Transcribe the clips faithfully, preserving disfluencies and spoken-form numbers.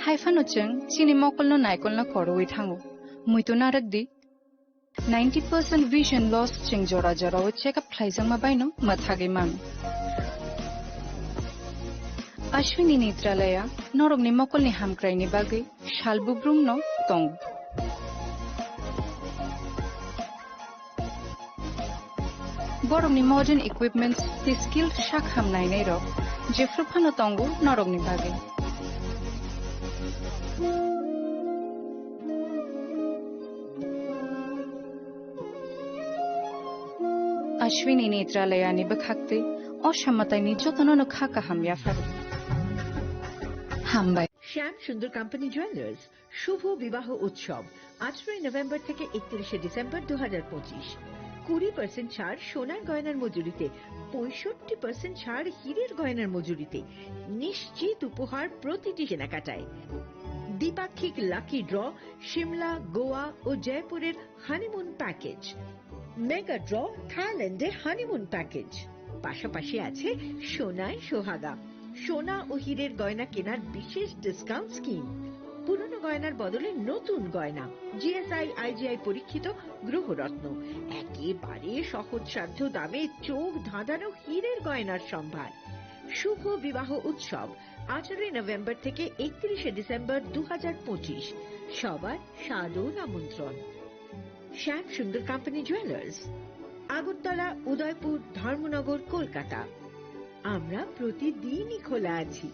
Hai phano chwng chini mokolno naikolno khorwi thango. Muitu narwk di. Ninety percent vision loss chwng jora jorao check up khlaijakma baino mwthagwi mano. Ashwini Netralaya norokni mokolni hamkraini bagwi sal bubrumno tongo. Borokni modern equipments tei skilled sak ham nainairok jephru phano tongo norokni bagwi. Ashwini Netralayani bwkhaktwi o samataini jotono no kha kaham yapharo. Hambai. শ্যাম সুন্দর company jewellers, শুভ বিবাহ উৎসব, আঠারোই নভেম্বর থেকে একত্রিশে ডিসেম্বর দু হাজার পঁচিশ। কুড়ি পার্সেন্ট ছাড় সোনার গয়নার মজুরিতে, পঁয়ষট্টি পার্সেন্ট ছাড় হীরের গয়নার মজুরিতে, নিশ্চিত উপহার প্রতিটি কেনাকাটায়। দ্বিপাক্ষিক লাকি ড্র, সিমলা, গোয়া ও জয়পুরের হানিমুন প্যাকেজ। মেগা ড্র, থাইল্যান্ডে হানিমুন প্যাকেজ। পাশাপাশি আছে সোনায় সোহাগা, সোনা ও হীরের গয়না কেনার বিশেষ ডিসকাউন্ট স্কিম। পুরনো গয়নার বদলে নতুন গয়না, জিএসআই, আইজিআই পরীক্ষিত গ্রহরত্ন, একেবারে সহজসাধ্য দামে চোখ ধাঁধানো হীরের গয়নার সম্ভার। শুভ বিবাহ উৎসব, আঠারোই নভেম্বর থেকে একত্রিশে ডিসেম্বর দু হাজার পঁচিশ। সবার সাদর আমন্ত্রণ। শ্যাম সুন্দর কোম্পানি জুয়েলার্স, আগরতলা, উদয়পুর, ধর্মনগর, কলকাতা। আমরা প্রতিদিনই খোলা আছি।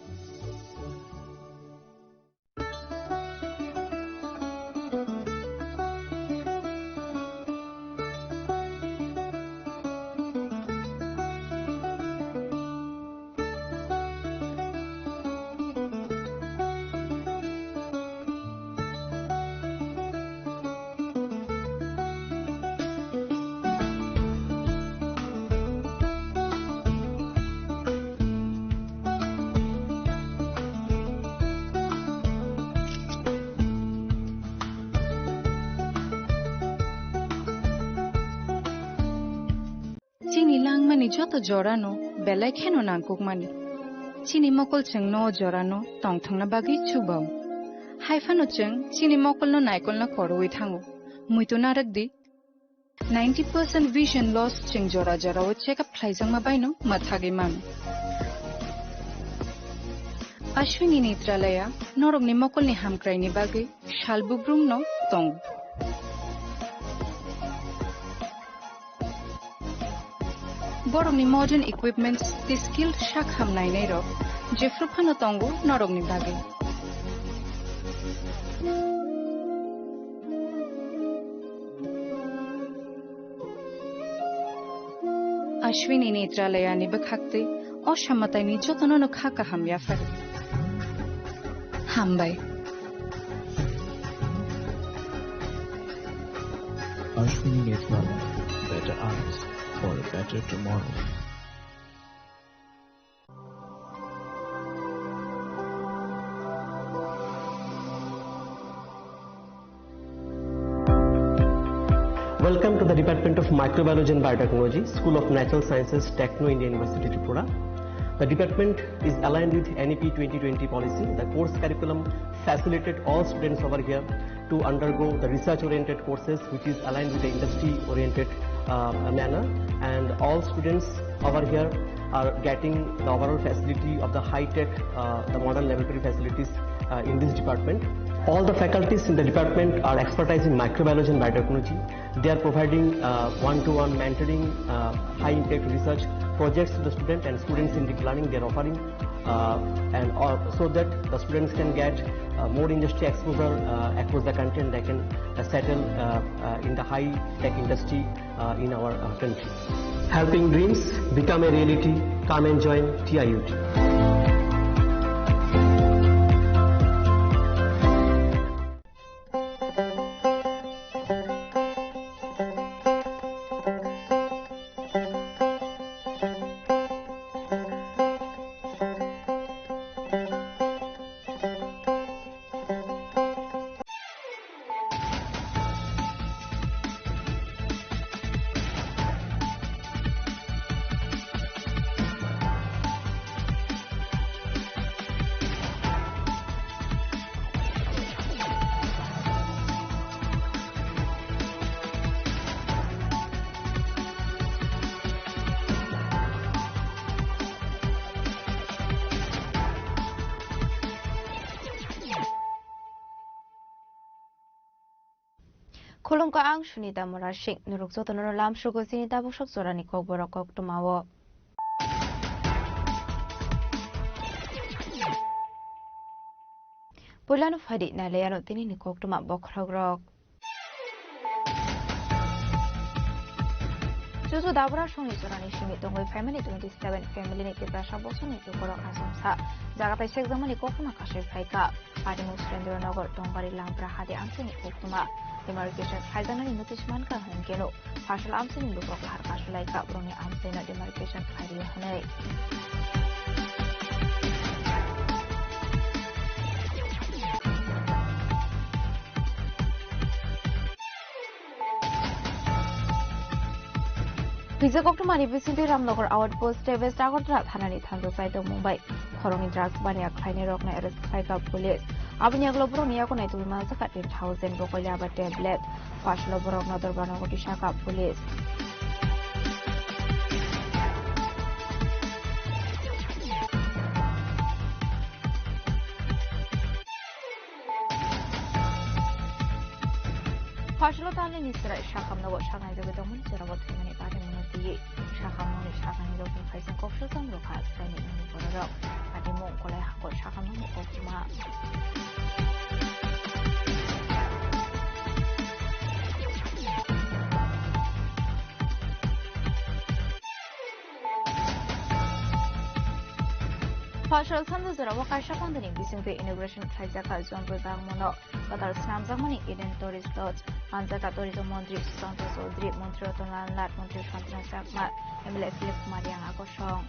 Chini langmani joto jorano belai kheno nangkukmani. Chini mokol chwngno o jorano tongthokna bagwi chubao. Hai phano chwng chini mokolno naikolno khorwi thango. Muitu narwk di. Ninety percent vision loss chwng jora jorao check up khlaijakma baino mwthagwi mano. Ashwini Netralaya norokni mokolni hamkraini bagwi sal bubrumno tongo. Borokni modern equipments tei skilled sak ham nainairok jephru phano tongo norokni bagwi. Ashwini Netralayani bwkhaktwi o samataini jotono no kha kaham yaphar. Hambai. Ashwini Netralaya, better eyes for a better tomorrow. Welcome to the Department of Microbiology and Biotechnology, School of Natural Sciences, Techno India University, Tripura. The department is aligned with N E P twenty twenty policy. The course curriculum facilitated all students over here to undergo the research-oriented courses, which is aligned with the industry-oriented, uh, manner. And all students over here are getting the overall facility of the high-tech, uh, the modern laboratory facilities, uh, in this department. All the faculties in the department are expertise in microbiology and biotechnology. They are providing, uh, one-to-one mentoring, uh, high-impact research projects to the student and students in deep learning. They are offering, uh, and all, so that the students can get, uh, more industry exposure, uh, across the country, and they can, uh, settle, uh, uh, in the high-tech industry, uh, in our, uh, country. Helping dreams become a reality. Come and join T I U T. Khulumkha ang Sunita Murasing, norok jotono lamsugo chini tabuk sok jorani kokborok koktwmao. Puilano phaidi nailaiano tinini koktwma bokhorokrok. Chuchu Dabra songni jorani simi tongwi phaimani twenty seven family ni Tiprasa bosongni lukurok achomsa. Jagatai sekjakmani koktwma kasui phaikha. Patimung Surendra Nagar Tongbari Lampra hadi amchaini koktwma. Demarcation khlaijaknani notice mankha hwnkhe no. Phasal amchaini lukurok lahar kasulaikha, borokni amchaino demarcation khlai rwya hwnwi. Pijak koktwmani bisingtwi Ramnagar outpost West Agartala thanani thansa chai tongmung bai khoroknwi drugs baniya khlainairokno arrest khlaikha police. Aboni yagulo borokni yago naitugwi manjakha ten thousand bokoila aba tablet. Phasalo borokno dorbano tisakha police. Phasalo tamni ni chwrai sakamno bo saknai jagwi tongmani chwrai bo thwimani patimungno twiwi sakamno ni sakani rokni khaisa koksa cham rokha chwraini nini bororok patimung kolai hakor sakamno ni koktwma. Phasal sando jorao kaisa pandani bisingtwi inauguration khlaijakha Jomprojak mono kwtal swnamjakmani Eden Tourist Lodge. Manjakha Tourism Montri Sushanta Chaudhary, Montri Ratan Lal Nath, Montri Shantanu Chakma, M L A Philip Kumar Yang Akosong.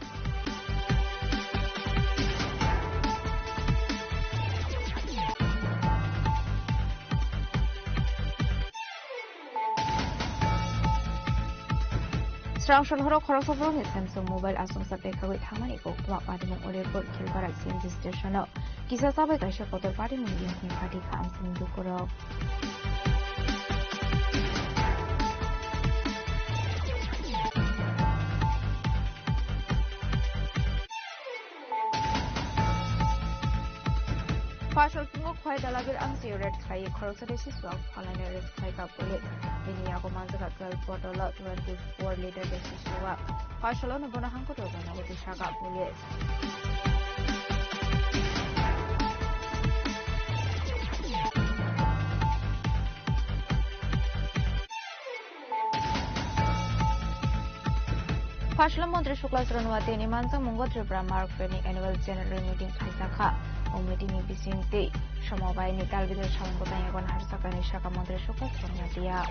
Srang sal horo khoroksa borokni Samsung mobile achomsa pekhagwi thangmani koktwma patimung Udaipur Khelpara C N G station-o kisa chabai kaisa kotor patimung yongkhing phatikha amchaini lukurok. Phasal phungo Khwai Dalabir amchaio raid khlaiwi khoroksa de sisuwak phalaino arrest khlaikha police. Bini yago manjakha twelve bottle o twenty four liter de sisuwak. Phasalono bono hangkhe rwjaknai twi sakha police. Phasalo Montri Shukla Chorano Watiyani manjakmungo Tripura Mark Fair ni annual general meeting khlaijakha. O meeting ni bisingtwi Somobaini Talbidal Samung Bwtang Yago Naharjakani Saka Montri Shukla Chorano Watiya.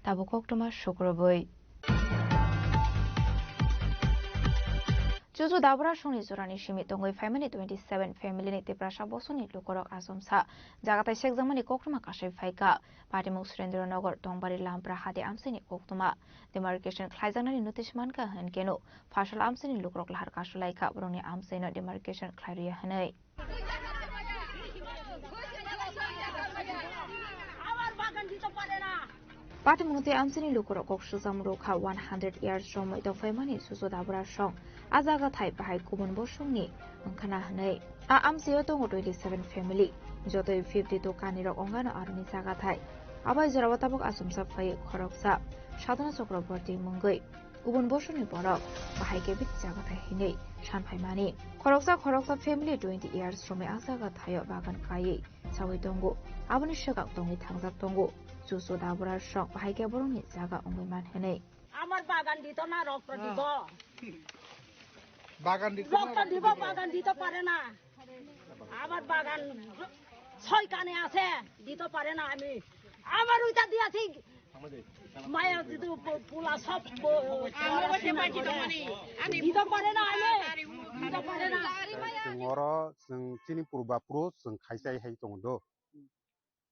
Tabuk koktwma sukrubwi. Chuchu Dabra songni jorani simi tongwi phaimani twenty seven family ni Tiprasa bosongni lukurok achomsa jagatai sekjakmani koktwma kasui phaikha. Patimung Surendra Nagar Tongbari Lampra hadi amchaini koktwma. Demarcation khlaijaknani notice mankha hwnkhe no phasal amchaini lukurok lahar kasulaikha, borokni amchaino demarcation khlai rwya hwnwi. Patimung tei amchaini lukurok kok sujam rokha one hundred years romwi tongphaimani Chuchu Dabra song. A jaga thai bahai kubun bosongni wngkhana hwnwi. A amchaio tongo twenty seven family. Jotoi fifty two kanirok wngano aroni jaga thai. Abai jorao tabuk achomsa phai khoroksa Sadhana Chakraborty mungwi. Kubun bosongni borok bahai khe bini jaga thai hinwi san phaimani. Khoroksa khoroksa family twenty years romwi a jaga thaio bagan kaiwi chawi tongo. Aboni swkang tongwi thangjak tongo. Chuchu Dabra song bahai khe borokni jaga wngwi man hinwi. আমার বাগান দিত না, রক্ত দিব। বাগান দিত না, রক্ত দিব, বাগান দিতে পারে না। আমার বাগান ছয় কানে আছে, দিতে পারে না আমি। আমার ওইটা দিয়েছি, মায়া দিত, পো-, পোলা সব পো-, দিতে পারে না আমি, দিতে পারে না। Chwng oro chwng chini purba puro chwng khai chai hai tongo do.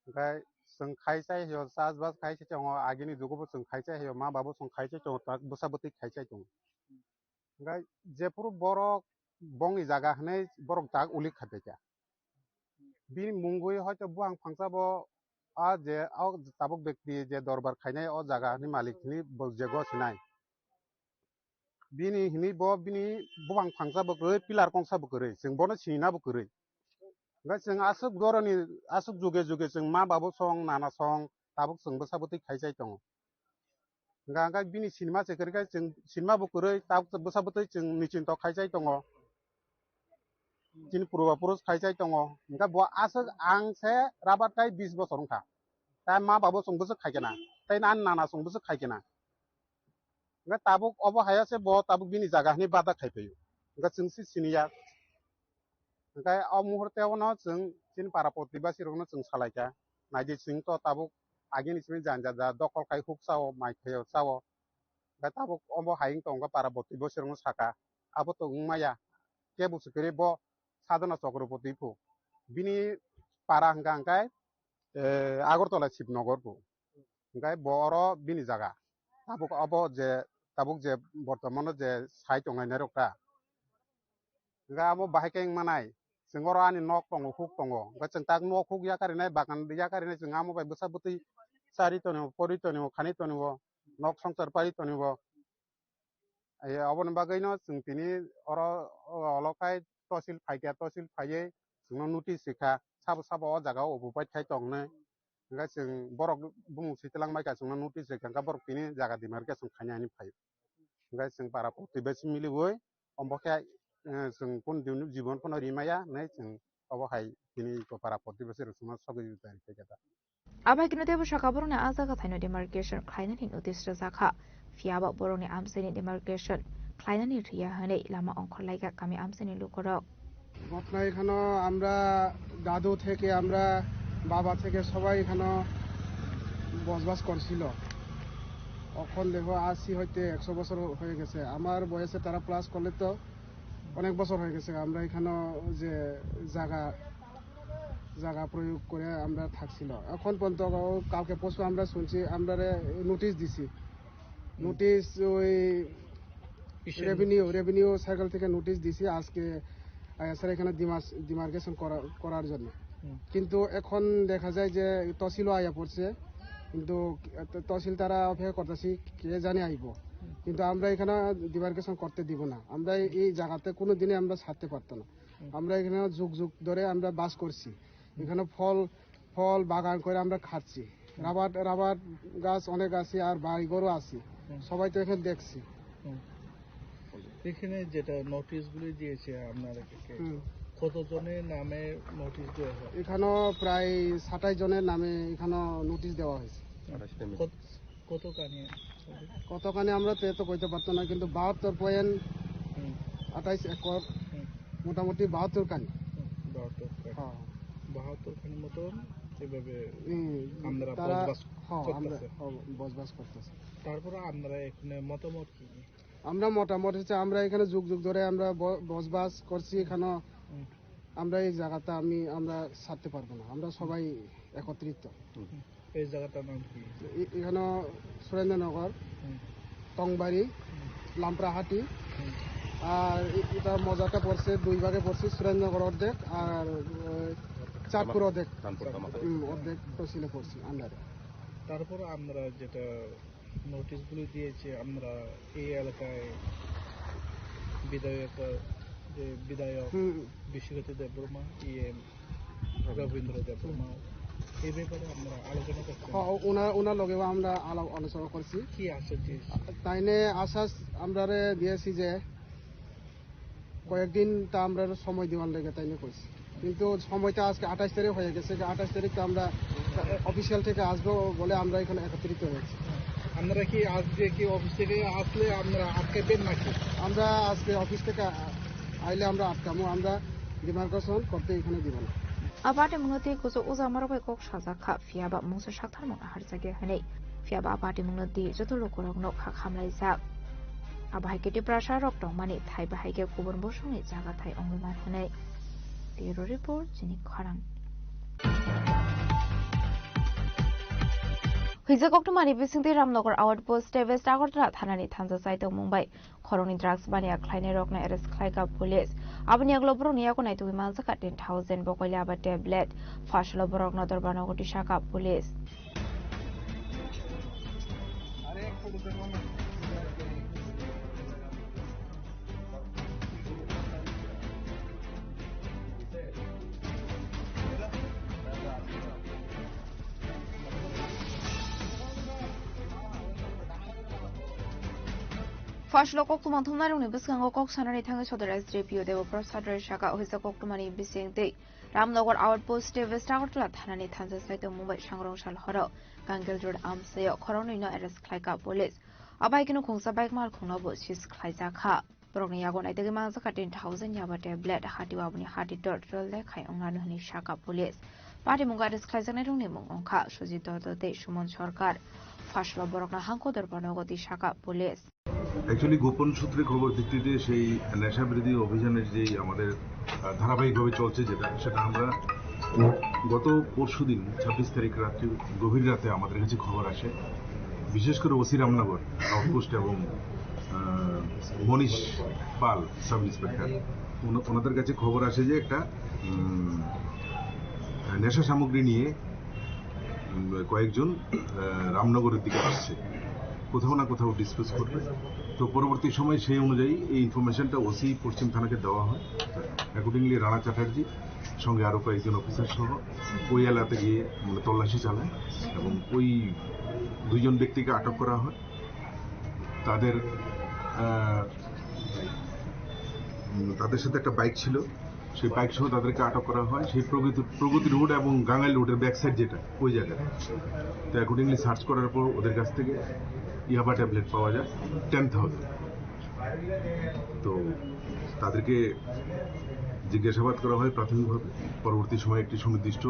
Hwnkhe chwng khai chai hio, chas bas khai chai tongo, agini jugo bo chwng khai chai hio, ma babo chwng khai chai tongo, tak bwsa bwtwi khai chai tongo. Hwnkhe jephuru borok bongni jaga hwnwi borok tak uli khai paikha. Bini mungwi hoito buphang phangsa bo a je o tabuk bekti je dorbar khainai o jaga ni malik hwnwi bo je go sinai. Bini hini bo bini bubang phangsa bo kwrwi, pillar kongsa bo kwrwi, chwng bono sinina bo kwrwi. Hwnkhe chwng aswk doroni, aswk juge juge chwng ma babu song, nana song, tabuk chwng bwsa bwtwi khaichai tongo. Hwnkhe, hwnkhe bini sinima se kwrwi khe chwng sinima bo kwrwi, tabuk bwsa bwtwi chwng nichinto khaichai tongo. Chini purba purush khaichai tongo. Hwnkhe bo aswk ang se rabar kai bis bosor wngkha. Tai ma babu chwng bwswk khaikhe na. Tai ani nana chwng bwswk khaikhe na. Hwnkhe tabuk obo haya se bo tabuk bini jaga hwnwi bada khai phaio. Hwnkhe chwng se siniya. Hwnkhe o muhurte ono chwng chini para protibasi rokno chwng salaikha. Naidi chwng to tabuk agini simi janja ja dokol khai huk sao, mai khaio sao. Hwnkhe tabuk obo hayung tongkha para protibasi rokno saka. Abo to wngmaya. Kebo se kwrwi bo Sadhana Chakraborty phu. Bini para hwnkha hwnkhe, eh, Agartala Shibnagar phu. Hwnkhe bo oro bini jaga. Tabuk obo je, tabuk je bortomano je sai tongnai nairok ta. Hwnkhe amo bahai khe wngmanai. Chwng oro ani nok tongo, huk tongo. Hwnkhe chwng tak nok huk yakarinai, bagan yakarinai, chwng amo bai bwsa bwtwi chari tonio, pori tonio, khani tonio, nok songsar pari tonio. Ai, aboni bagwino chwng tini oro, o, olo khai tosil phaikha, tosil phaiwi chwngno notice rikha, sabo sabo o jaga o obo bai khai tongnai. Hwnkhe chwng borok bumung swi twlang bai kha, chwngno notice rikha, hwnkhe borok tini jaga demarcation khaina hinwi phai. Hwnkhe chwng para protibasi miliwi, omo khe, eh, chwng kunu din jibon phano rimaya hinwi chwng obo hai tini para protibasi rok chwngno sogwi rikha ta. Abo hai kheno teibo saka borokni a jaga thaino demarcation khlainani notice rwjak kha, phiya ba borokni amchaini demarcation khlainani rwya hwnwi lama ongkhorlaikha kami amchaini lukurok. ঘটনা এখানো আমরা দাদু থেকে আমরা বাবা থেকে সবাই এখানো বসবাস করছিল। এখন দেখো আশি হইতে একশো বছর হয়ে গেছে। আমার বয়সে তারা প্লাস করলে তো অনেক বছর হয়ে গেছে আমরা এখানো যে জায়গা জায়গা প্রয়োগ করে আমরা থাকছিল। এখন পর্যন্ত ও কালকে পরশু আমরা শুনছি, আমরা নোটিশ দিছি। নোটিশ ওই কিসের রেভিনিউ, নোটিশ? রেভিনিউ সার্কেল থেকে নোটিশ দিছি আজকে, আহ, স্যার এখানে ডিমার্স-, ডিমার্কেশন করা, করার জন্য। হুম। কিন্তু এখন দেখা যায় যে তহসিলও আইয়া পড়ছে, কিন্তু ত-, তহসিল তারা অপেক্ষা করতেছি, কে জানে আইব। হুম। কিন্তু আমরা এখানে ডিমার্কেশন করতে দিব না, আমরা এই জায়গাতে কোনো দিনে আমরা ছাড়তে পারতো না। হুম। আমরা এখানে যুগ যুগ ধরে আমরা বাস করছি। এখানে ফল, ফল বাগান করে আমরা খাচ্ছি। রাবার, রাবার গাছ অনেক আছে, আর বাড়িঘরও আছে। হুম। সবাই তো এখানে দেখছি। হুম। এখানে যেটা নোটিশগুলি দিয়েছে আপনাদেরকে, হুম। কতজনের নামে নোটিশ দেওয়া হয়? এখানেও প্রায় সাতাশ জনের নামে এখানেও নোটিশ দেওয়া হয়েছে। আঠাশ টা মিলে। কত, কতখানি? কতখানি আমরা তো এত কইতে পারতো না, কিন্তু বাহাত্তর পয়েন্ট হুম। আঠাইশ একর, হুম। মোটামুটি বাহাত্তর খানি। হুম, বাহাত্তর খানি। হ্যাঁ। বাহাত্তর খানি মতন এভাবে হুম, আপনারা তারা, বসবাস হ্যাঁ, আমরা, করতেছে। হ্যাঁ, বসবাস করতেছে। তারপরে আপনারা এখানে মতামত কি? আমরা মতামত হচ্ছে আমরা এখানে যুগ যুগ ধরে আমরা ব-, বসবাস করছি এখানে। হুম। আমরা এই জায়গাটা আমি, আমরা ছাড়তে পারবো না, আমরা সবাই একত্রিত। হুম। এই জায়গাটার নাম কি? এ-, এখানে সুরেন্দ্রনগর, হুম। টংবাড়ি, হুম। লাম্প্রাহাটি, হুম। আর এ-, এটা মজাটা পড়ছে, দুই ভাগে পড়ছে, সুরেন্দ্রনগর অর্ধেক আর, আহ, চাঁদপুর অর্ধেক। চাঁদপুর কামারহাটি। হুম, অর্ধেক তহসিলে পড়ছে, আন্ডারে। তারপর আমরা যেটা নোটিশগুলি দিয়েছে, আমরা এই এলাকায় বিধায়ক, যে বিধায়ক হুম। বিশ্বজিৎ দেববর্মা, ইএম রবীন্দ্র দেববর্মা, এই ব্যাপারে আমরা আলোচনা করছি। হ্যাঁ, ও-, ওনার, ওনার লগেও আমরা আলাপ আলোচনা করছি। কি আশ্বাস দিয়েছে? তাইনে আশ্বাস আমরারে দিয়েছি যে কয়েকদিন তা আমরা সময় দেওয়ার লেগে তাই নিয়ে করছি, কিন্তু সময়টা আজকে আঠাশ তারিখ হয়ে গেছে, যে আঠাশ তারিখ তো আমরা অফিসিয়াল থেকে আসবো বলে আমরা এখানে একত্রিত হয়েছি। আপনারা কি আজকে কি অফিস থেকে আসলে আপনারা আটকাবেন নাকি? আমরা আজকে অফিস থেকে আ-, আইলে আমরা আটকামো, আমরা ডিমার্কেশন করতে এখানে দিব না। A party mungno tei kuchuk ujamarok bai kok sajak kha, phiya ba mungsa saktharmung naharjak ya hwnwi. Phiya ba a party mungno tei joto lukurokno kha khamlaijak. Abo hai khe Tiprasa rok tongmani thai bahai khe kubun bosongni jaga thai wngwi man hwnwi. Bureau Report, chini khorang. Hwijak koktwmani bisingtwi Ramnagar Outpost West Agartala thanani thansa chai tongmung bai khoroknwi drugs baniya khlainairokno arrest khlaikha police. Aboni yagulo borokni yago naitugwi manjakha ten thousand bokoila aba tablet. Phasalo borokno dorbanogo tisakha police. Phasalo koktwma thumnairokni bwskango kok sanani thangwi Sodor S D P O Debo Prasad Roy saka, o hisa koktwmani bisingtwi Ramnagar Outpost tei West Agartala thanani thansa saitok Mumbai sangrong sal horo Ganggel Road amchaio khoroknwino arrest khlaikha police. Abo hai kheno khungsa bike malkhungnobo seize khlaijakha. Borokni yago naitugwi mangjak kha ten thousand yaba tablet, hati waboni hati total lekhai wngnano hwnwi saka police. Patimungo arrest khlaijaknairokni mung wngkha Sujit Dotto tei Suman Sarkar. Phasalo borokno hangko dorpano goti saka police. Actually, গোপন সূত্রে খবর ভিত্তিতে সেই নেশা বিরোধী অভিযানের যেই আমাদের, আহ, ধারাবাহিকভাবে চলছে যেটা, সেটা আমরা গত পরশুদিন ছাব্বিশ তারিখ রাত্রি গভীর রাতে আমাদের কাছে খবর আসে, বিশেষ করে ওসি রামনগর আউটপোস্ট এবং, আহ, মনীষ পাল সাব ইন্সপেক্টর, ওনা-, ওনাদের কাছে খবর আসে যে একটা, উম, নেশা সামগ্রী নিয়ে, উম, কয়েকজন, আহ, রামনগরের দিকে আসছে, কোথাও না কোথাও ডিসপোজ করবে। তো পরবর্তী সময় সেই অনুযায়ী এই ইনফরমেশনটা ওসি পশ্চিম থানাকে দেওয়া হয়। অ্যাকর্ডিংলি রানা চ্যাটার্জি সঙ্গে আরও কয়েকজন অফিসার সহ ওই এলাকাতে গিয়ে, মানে, তল্লাশি চালায় এবং ওই দুইজন ব্যক্তিকে আটক করা হয়। তাদের, আহ, উম, তাদের সাথে একটা বাইক ছিল, সেই বাইক সহ তাদেরকে আটক করা হয়। সেই প্রগতি, প্রগতি রোড এবং গাঙ্গাইল রোডের ব্যাক সাইড যেটা, ওই জায়গায়। তো অ্যাকর্ডিংলি সার্চ করার পর ওদের কাছ থেকে ইয়াবা ট্যাবলেট পাওয়া যায় টেন থাউজেন্ড। তো তাদেরকে জিজ্ঞাসাবাদ করা হয় প্রাথমিকভাবে, পরবর্তী সময়ে একটি সুনির্দিষ্ট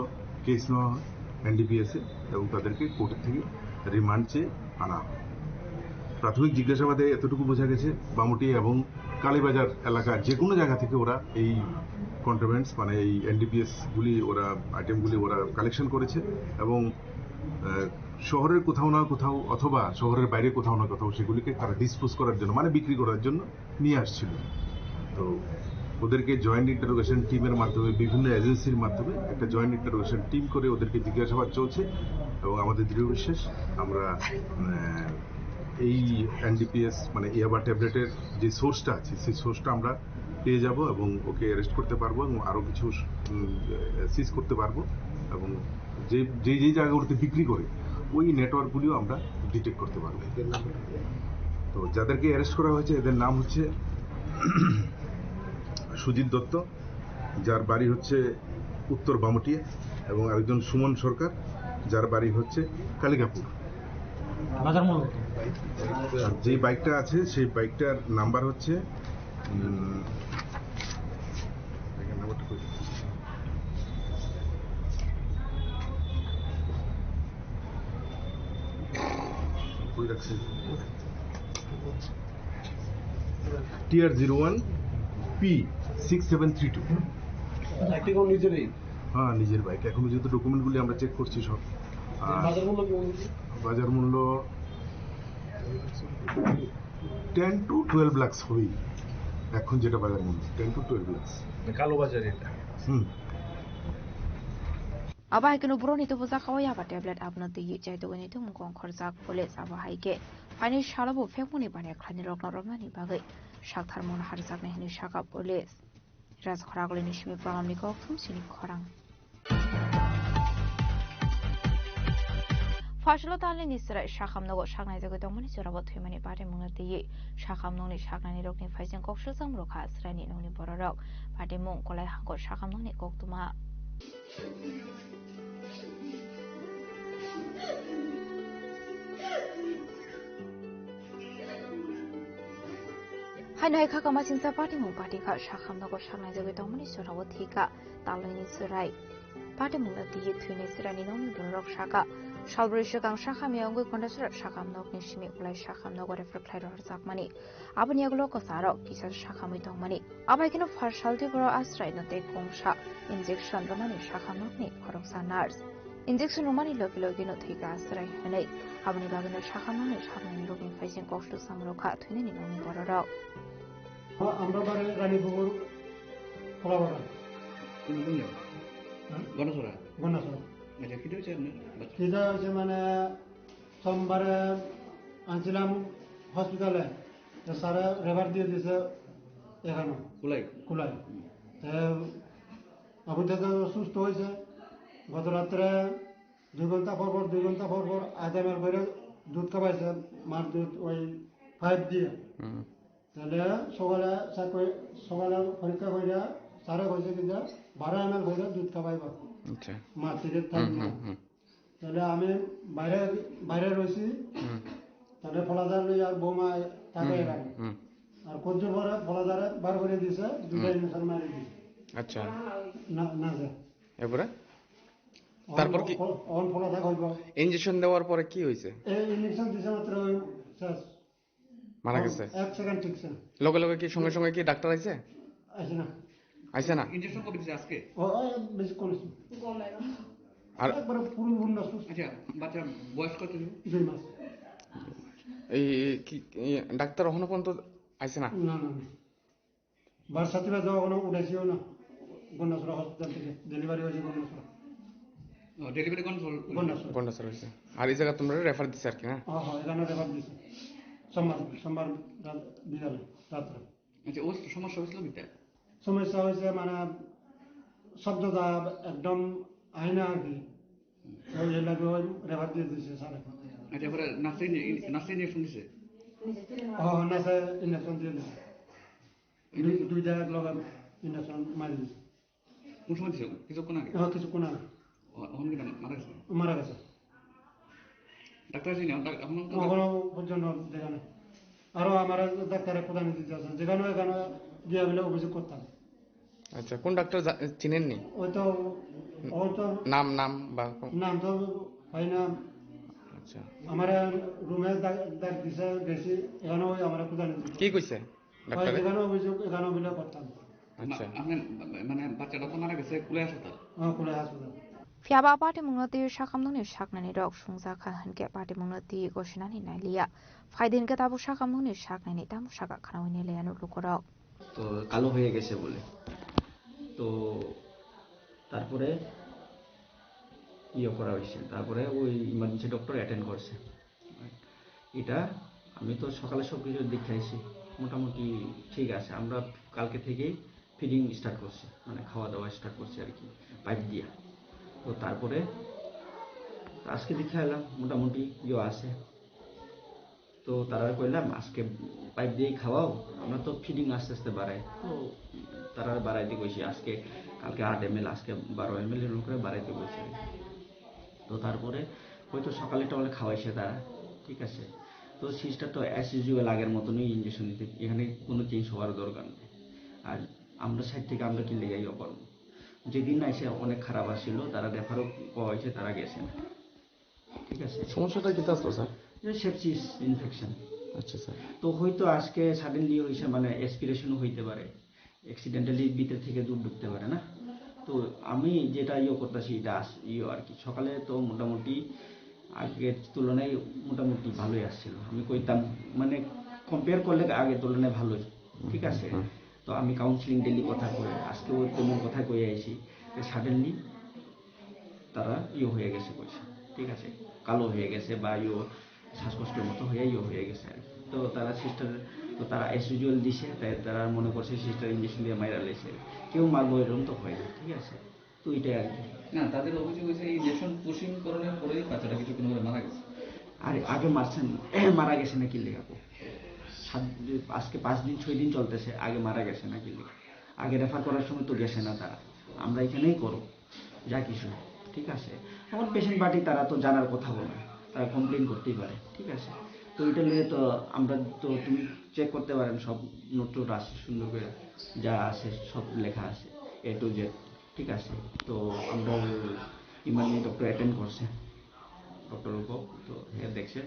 কেস নেওয়া হয় এনডিপিএস এ এবং তাদেরকে কোর্ট থেকে রিমান্ড চেয়ে আনা হয়। প্রাথমিক জিজ্ঞাসাবাদে এতটুকু বোঝা গেছে, বামুটি এবং কালীবাজার এলাকার যে কোনো জায়গা থেকে ওরা এই কন্ট্রোভেন্স, মানে এই এনডিপিএস গুলি, ওরা আইটেমগুলি ওরা কালেকশন করেছে এবং, আহ, শহরের কোথাও না কোথাও অথবা শহরের বাইরে কোথাও না কোথাও সেগুলিকে তারা ডিসপোজ করার জন্য, মানে বিক্রি করার জন্য নিয়ে আসছিল। তো ওদেরকে জয়েন্ট ইন্টারোগেশন টিমের মাধ্যমে, বিভিন্ন এজেন্সির মাধ্যমে একটা জয়েন্ট ইন্টারোগেশন টিম করে ওদেরকে জিজ্ঞাসাবাদ চলছে এবং আমাদের দৃঢ় বিশ্বাস আমরা, আহ, এই এনডিপিএস, মানে ইয়াবা ট্যাবলেটের যে সোর্সটা আছে, সেই সোর্সটা আমরা পেয়ে যাব এবং ওকে অ্যারেস্ট করতে পারবো এবং আরও কিছু, উম, সিজ করতে পারবো এবং যে, যে, যে জায়গাগুলোতে বিক্রি করে ওই নেটওয়ার্কগুলিও আমরা ডিটেক্ট করতে পারবো। তো যাদেরকে অ্যারেস্ট করা হয়েছে এদের নাম হচ্ছে সুজিত দত্ত, যার বাড়ি হচ্ছে উত্তর বামুটিয়া, এবং আরেকজন সুমন সরকার, যার বাড়ি হচ্ছে কালিকাপুর। বাজার মূল্য কত? আর যে বাইকটা আছে সেই বাইকটার নাম্বার হচ্ছে, উম, নাম্বারটা কই? কই রাখছি? T R zero one P six seven three two. বাইকটা কোন নিজেরই? হ্যাঁ, নিজের বাইক। এখন পর্যন্ত ডকুমেন্টগুলি আমরা চেক করছি সব। আর বাজার মূল্য কেমন? বাজার মূল্য টেন টু টুয়েলভ লাখস হবেই এখন, যেটা বাজার মূল্য, টেন টু টুয়েলভ লাখস। মানে কালো বাজারে এটা। হুম। Abo hai kheno borokni tubujakao yaba tablet abono twiwi chaitugwi naituk mukong khorjak police. Abo hai khe phaini salo bo phekmani baniya khlaini rokno romnani bagwi saktharmung harjaknai hwnwi sakha police. Rajkhoragulini simi Pranamni kok thumsini khorang. Phasalo talini chwrai sakham nogo saknaijagwi tongmani jorao thwimani patimungno twiwi sakham nokni saknainirokni phaising kok sujak rwkha chwraini nokni bororok. Patimung Kolai hangko sakham nokni koktwma. Haino hai kha kama singsa patimung patikha sakham nogo saknaijagwi tongmani jorao thwikha talini chwrai. Patimungno twiwi thwinai chwraini nokni bororok sakha, salbrwi swkang sakham ya wngwi Gondasora sakham nokni simi Kolai sakham nogo refer khlai rohorjakmani. Aboni yagulo kwcharok kisa sakhamwi tongmani. Abai kheno phar saltwi borok aswraino tei kungsa injection rwmani sakham nokni khoroksa nurse. Injection rwmani logi logino thwikha aswrai hwnwi. Aboni bagwino sakham nokni saknaini rokni phaising kok sujak rwkha thwinani nokni bororok. আমরা বাড়ি রানীপুকুর কলাবাগান। কোন কোন জায়গা? হ্যাঁ? গণেশরা? গণেশরা। আচ্ছা, কি হয়েছে আপনার বাচ্চা? কিতা হয়েছে মানে, সোমবারে আনছিলাম হসপিটালে, তো স্যারে রেফার দিয়ে দিয়েছে এখানে। কুলাই? কুলাই। হুম। তো আবু দাদা অসুস্থ হয়েছে। গত রাত্রে দুই ঘন্টা পর পর, দুই ঘন্টা পর পর আধা এম এল করে দুধ খাওয়াইছে, মার দুধ, ওই Five দিয়ে। হুম। তাহলে সকালে চার করে, সকালে পরীক্ষা করে, স্যারে কইছে কি যে বারো এমএল করে দুধ খাওয়াইবা। আচ্ছা। মাছ থেকে হুম, থাকবে হুম, না। হুম। তাহলে আমি বাইরে, বাইরে রয়েছি। হুম। তাহলে ফলাদার লই আর বৌমা থাকে হুম, এখানে। হুম। আর কত পরে ফলাদারে বার করে দিছে, দুইটা হুম। ইঞ্জেকশন মারি দিছে। আচ্ছা। না, না, স্যার। এরপরে? অন তারপর কি? ফল-, অন ফলাদার হইব। ইঞ্জেকশন দেওয়ার পরে কি হয়েছে? এই ইঞ্জেকশন দিছে মাত্র ওই শেষ। মারা গেছে? এক সেকেন্ড টিকছে না। লগে লগে কি সঙ্গে সঙ্গে কি ডাক্তার আইছে? আইছে না। আইছে না? ইঞ্জেকশন কবে দিছে আজকে? ও, ও, বেশি কম হয়েছে। আর একবারে পুরো পূর্ণ সুস্থ। আচ্ছা, বাচ্চা বয়স কত ছিল? দুই মাস। এই কি, এই ডাক্তার এখনো পর্যন্ত আইছে না? না, না, না। বারসাতিবা যাওয়া কোনো উঠাইছিও না। গন্ডাছড়া হসপিটাল থেকে ডেলিভারি হয়েছে গন্ডাছড়া। ও, ডেলিভারি কোন হল? গন্ডাছড়া। গন্ডাছড়া হয়েছে। আর এই জায়গা তোমরা রেফার দিছে আর কি, না? হ্যাঁ, হ্যাঁ, এখানে রেফার দিছে। সোমবার, সোমবার রাত বিকালে, রাত্রে। আচ্ছা, ও সমস্যা হয়েছিল কিটা? সমস্যা হয়েছে মানে শব্দটা একদম আয় না আর কি। ওই এলাকা ওই রেফার দিয়ে দিছে স্যার। আচ্ছা, এবারে নার্সে ইঞ্জে-, নার্সে ইঞ্জেকশন দিছে? হ্যাঁ, হ্যাঁ, নার্সে ইঞ্জেকশন দিয়ে দিছে। দুই, দুইটা এক লগে ইঞ্জেকশন মারি দিছে। কোন সময় দিছে? কিছুক্ষণ আগে? হ্যাঁ, কিছুক্ষণ আগে। ও, এখন কি মারা গেছে? মারা গেছে। ডাক্তার আসেনি? এখন ডাক-, এখন তো এখনো পর্যন্ত দেখা নেই। আরো আমার ডাক্তারে কোথায় নিতে যাচ্ছে, যেখানে এখানে গিয়ে বলে অভিযোগ করতাম। আচ্ছা, কোন ডাক্তার জা-, চিনেননি? ওই তো, ওর তো নাম, নাম বা কোন? নাম তো হয় না। আচ্ছা। আমার রুমে ডাক, ডাক দিছে, গেছি, এখানে ওই আমার কোথায় নিতে কি কইছে? ওই ডাক্তারে? যেখানে অভিযোগ, এখানে অভিযোগ করতাম। আচ্ছা। মা-, আপনি, মানে, বাচ্চাটা তো মারা গেছে কুলে হাসপাতাল। হ্যাঁ, কুলে হাসপাতাল। Phiya ba patimungno twi sakamnokni saknani rok sungjakha hinkhe patimungno twi gosinani nailiya. Phaidi hinkhe tabuk sakamnokni saknani tamo saka khanaui nailaiya lukurok. তো কালো হয়ে গেছে বলে। তো তারপরে ইয়ে করা হয়েছে, তারপরে ওই ইমার্জেন্সি ডক্টর অ্যাটেন্ড করছে। এটা আমি তো সকালে সব কিছু দেখাইছি, মোটামুটি ঠিক আছে। আমরা কালকে থেকেই ফিডিং স্টার্ট করছি, মানে খাওয়া দাওয়া স্টার্ট করছি আর কি, পাইপ দিয়া। তো তারপরে তো আজকে দেখে এলাম মোটামুটি ইয়ে আছে। তো তারা কইলাম, "আজকে পাইপ দিয়েই খাওয়াও, আমরা তো ফিডিং আস্তে আস্তে বাড়াই।" তো তারা বাড়াইতে কইছি, আজকে, কালকে আট এমএল, আজকে বারো এমএল এরকম করে বাড়াইতে কইছি। তো তারপরে হয়তো সকালে টকালে খাওয়াইছে তারা, ঠিক আছে। তো সিস্টার তো অ্যাজ ইউজুয়াল আগের মতনই ইঞ্জেকশন দিতে, এখানে কোনো চেঞ্জ হওয়ার দরকার নেই। আর আমরা সাইড থেকে আমরা কি লেগে ইয়ে করবো? যেদিন আইসে অনেক খারাপ আসছিল, তারা রেফারও কওয়া হয়েছে, তারা গেছে না। ঠিক আছে। সমস্যাটা কিতা আসলো, স্যার? যে সেপসিস ইনফেকশন। আচ্ছা, স্যার। তো হয়তো আজকে সাডেনলি হইছে, মানে অ্যাসপিরেশনও হইতে পারে, অ্যাক্সিডেন্টালি ভিতর থেকে দুধ ঢুকতে পারে না। তো আমি যেটা ইয়ে করতেছি, এটা আস-, ইয়ে আর কি, সকালে তো মোটামুটি আগের তুলনায় মোটামুটি ভালোই আসছিল। আমি কইতাম, মানে কম্পেয়ার করলে আগের তুলনায় ভালোই, ঠিক আছে। হুম। তো আমি কাউন্সিলিং ডেলি কথা কই, আজকেও তেমন কথা কই আইছি, সাডেনলি তারা ইয়ে হয়ে গেছে কইছে, ঠিক আছে, কালো হয়ে গেছে বা ইয়ে শ্বাসকষ্টের মতো হয়ে ইয়ে হয়ে গেছে আর কি। তো তারা সিস্টার, তো তারা অ্যাজ ইউজুয়াল দিছে, তাই তারা মনে করছে সিস্টার ইঞ্জেকশন দিয়ে মাইরা লেছে। কেউ মারবো এরকম তো হয় না, ঠিক আছে। তো এটাই আর কি। না, তাদের অভিযোগ হয়েছে এই ইঞ্জেকশন পুশিং করানোর পরেই বাচ্চাটা কিছুক্ষণ পরে মারা গেছে। আর আগে মারছেন, মারা গেছে নাকি লেখা? সাত, আজকে পাঁচ দিন, ছয় দিন চলতেছে, আগে মারা গেছে নাকি লেখা? আগে রেফার করার সময় তো গেছে না তারা, আমরা এখানেই করো যা কিছু, ঠিক আছে। এখন পেশেন্ট পার্টি তারা তো জানার কথা বলে, তারা কমপ্লেন করতেই পারে, ঠিক আছে। তো এটা নিয়ে তো আমরা তো, তুমি চেক করতে পারেন, সব নোট টোট আছে সুন্দর করে, যা আছে সব লেখা আছে, এ টু জেড, ঠিক আছে। তো আমরা ইমার্জেন্সি ডক্টর অ্যাটেন্ড করছে, ডক্টর রূপক, তো হে দেখছে,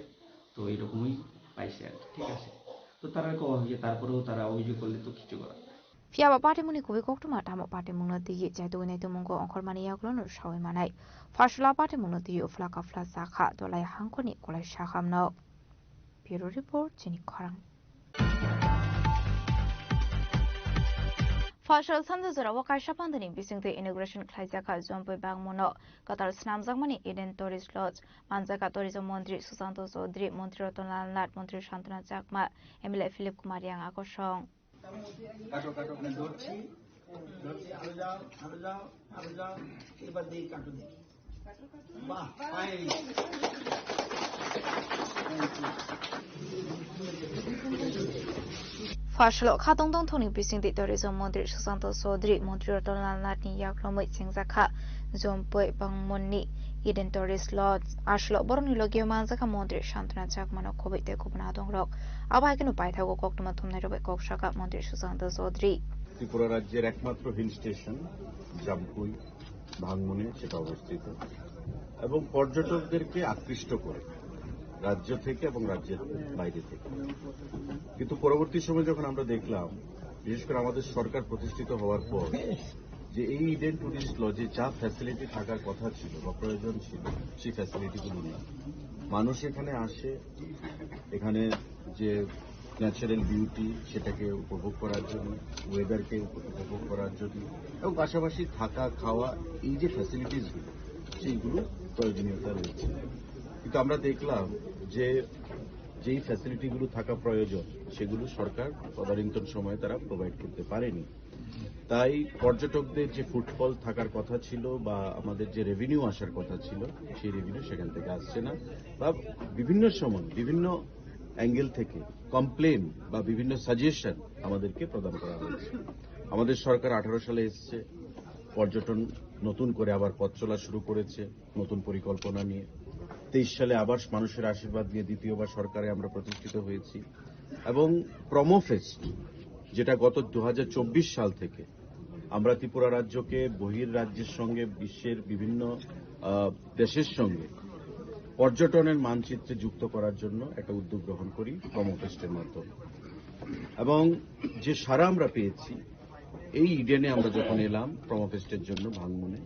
তো এরকমই পাইছে আর কি, ঠিক আছে। তো তারা কওয়া হয়েছে, তারপরেও তারা অভিযোগ করলে তো কিছু করার নেই। Phiya ba patimungni kubui koktwma tamo patimungno twiwi chaitugwi naitukmungo ongkhormani yagulono saui manai. Pharsala patimungno twiwi uphla kaphla chakha, dolai hangkhorni kolai sakamno. Bureau Report, Chini Khorang. Pharsal sanjajora o kaisa pandani bisingtwi inauguration khlaijakha Jompui Bangmano kwtal swnamjakmani Eden Tourist Lodge, manjaka tourism montri Susanto Chaudhary, montri Ratan Lal Nath, montri Santana Chakma, M L A Philip Kumar Yang akosong. কাটো, কাটো, আমি ধরছি, ধরছি, আরো যাও, আরো যাও, আরো যাও, এবার দিয়ে কাটো দেখি। বাহ, fine। Aswk kha tongthokni bisingtwi tourism montri Sushanta Chaudhary montri Ratan Lal Nathni yaklomwi chengjakha Jompui Bangmonni Eden Tourist Lodge. Aswk borokni logi manjakha montri Santana Chakmano khobwi tei kubun adongrok. Abo hai kheno paithago koktwma thumnairok bai kok sakha montri Sushanta Chaudhary. Tripura রাজ্যের একমাত্র hill station Jampui ভাঙমনে সেটা অবস্থিত এবং পর্যটকদেরকে আকৃষ্ট করে রাজ্য থেকে এবং রাজ্যের বাইরে থেকে। কিন্তু পরবর্তী সময় যখন আমরা দেখলাম, বিশেষ করে আমাদের সরকার প্রতিষ্ঠিত হওয়ার পর, যে এই ইডেন টুরিস্ট লজে যা ফ্যাসিলিটি থাকার কথা ছিল বা প্রয়োজন ছিল, সেই ফ্যাসিলিটিগুলো নেই। মানুষ এখানে আসে, এখানে যে ন্যাচারাল বিউটি, সেটাকে উপভোগ করার জন্য, ওয়েদারকে উপভোগ করার জন্য এবং পাশাপাশি থাকা, খাওয়া, এই যে ফ্যাসিলিটিসগুলো, সেইগুলো প্রয়োজনীয়তা রয়েছে। কিন্তু আমরা দেখলাম যে যেই ফ্যাসিলিটিগুলো থাকা প্রয়োজন, সেগুলো সরকার তদানীন্তন সময়ে তারা প্রোভাইড করতে পারেনি। তাই পর্যটকদের যে ফুটফল থাকার কথা ছিল বা আমাদের যে রেভিনিউ আসার কথা ছিল, সেই রেভিনিউ সেখান থেকে আসছে না। বা বিভিন্ন সময় বিভিন্ন অ্যাঙ্গেল থেকে কমপ্লেন বা বিভিন্ন সাজেশন আমাদেরকে প্রদান করা হয়েছে। আমাদের সরকার আঠারো সালে এসছে, পর্যটন নতুন করে আবার পথ চলা শুরু করেছে নতুন পরিকল্পনা নিয়ে। তেইশ সালে আবার মানুষের আশীর্বাদ নিয়ে দ্বিতীয়বার সরকারে আমরা প্রতিষ্ঠিত হয়েছি এবং প্রোমো ফেস্ট, যেটা গত দু হাজার চব্বিশ সাল থেকে আমরা ত্রিপুরা রাজ্যকে বহির রাজ্যের সঙ্গে, বিশ্বের বিভিন্ন, আহ, দেশের সঙ্গে পর্যটনের মানচিত্রে যুক্ত করার জন্য একটা উদ্যোগ গ্রহণ করি প্রোমো ফেস্টের মাধ্যমে। এবং যে সাড়া আমরা পেয়েছি, এই ইডেনে আমরা যখন এলাম প্রোমো ফেস্টের জন্য ভাঙমনে,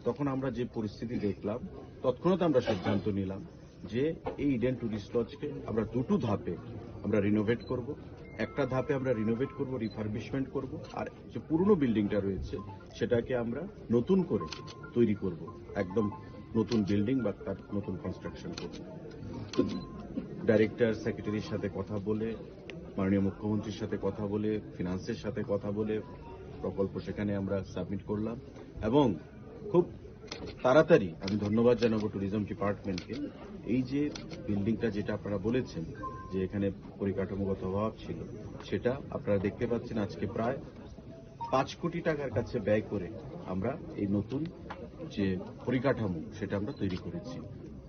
তখন আমরা যে পরিস্থিতি দেখলাম, তৎক্ষণাৎ আমরা সিদ্ধান্ত নিলাম যে এই ইডেন টুরিস্ট লজকে আমরা দুটো ধাপে আমরা রিনোভেট করব। একটা ধাপে আমরা রিনোভেট করব, রিফারবিশমেন্ট করব, আর যে পুরনো বিল্ডিংটা রয়েছে, সেটাকে আমরা নতুন করে তৈরি করব, একদম নতুন বিল্ডিং বা তার নতুন কনস্ট্রাকশন করব। ডাইরেক্টর, সেক্রেটারির সাথে কথা বলে, মাননীয় মুখ্যমন্ত্রীর সাথে কথা বলে, ফিনান্সের সাথে কথা বলে প্রকল্প সেখানে আমরা সাবমিট করলাম এবং খুব তাড়াতাড়ি আমি ধন্যবাদ জানাবো ট্যুরিজম ডিপার্টমেন্টকে। এই যে বিল্ডিংটা, যেটা আপনারা বলেছেন যে এখানে পরিকাঠামোগত অভাব ছিল, সেটা আপনারা দেখতে পাচ্ছেন আজকে প্রায় পাঁচ কোটি টাকার কাছে ব্যয় করে আমরা এই নতুন যে পরিকাঠামো, সেটা আমরা তৈরি করেছি।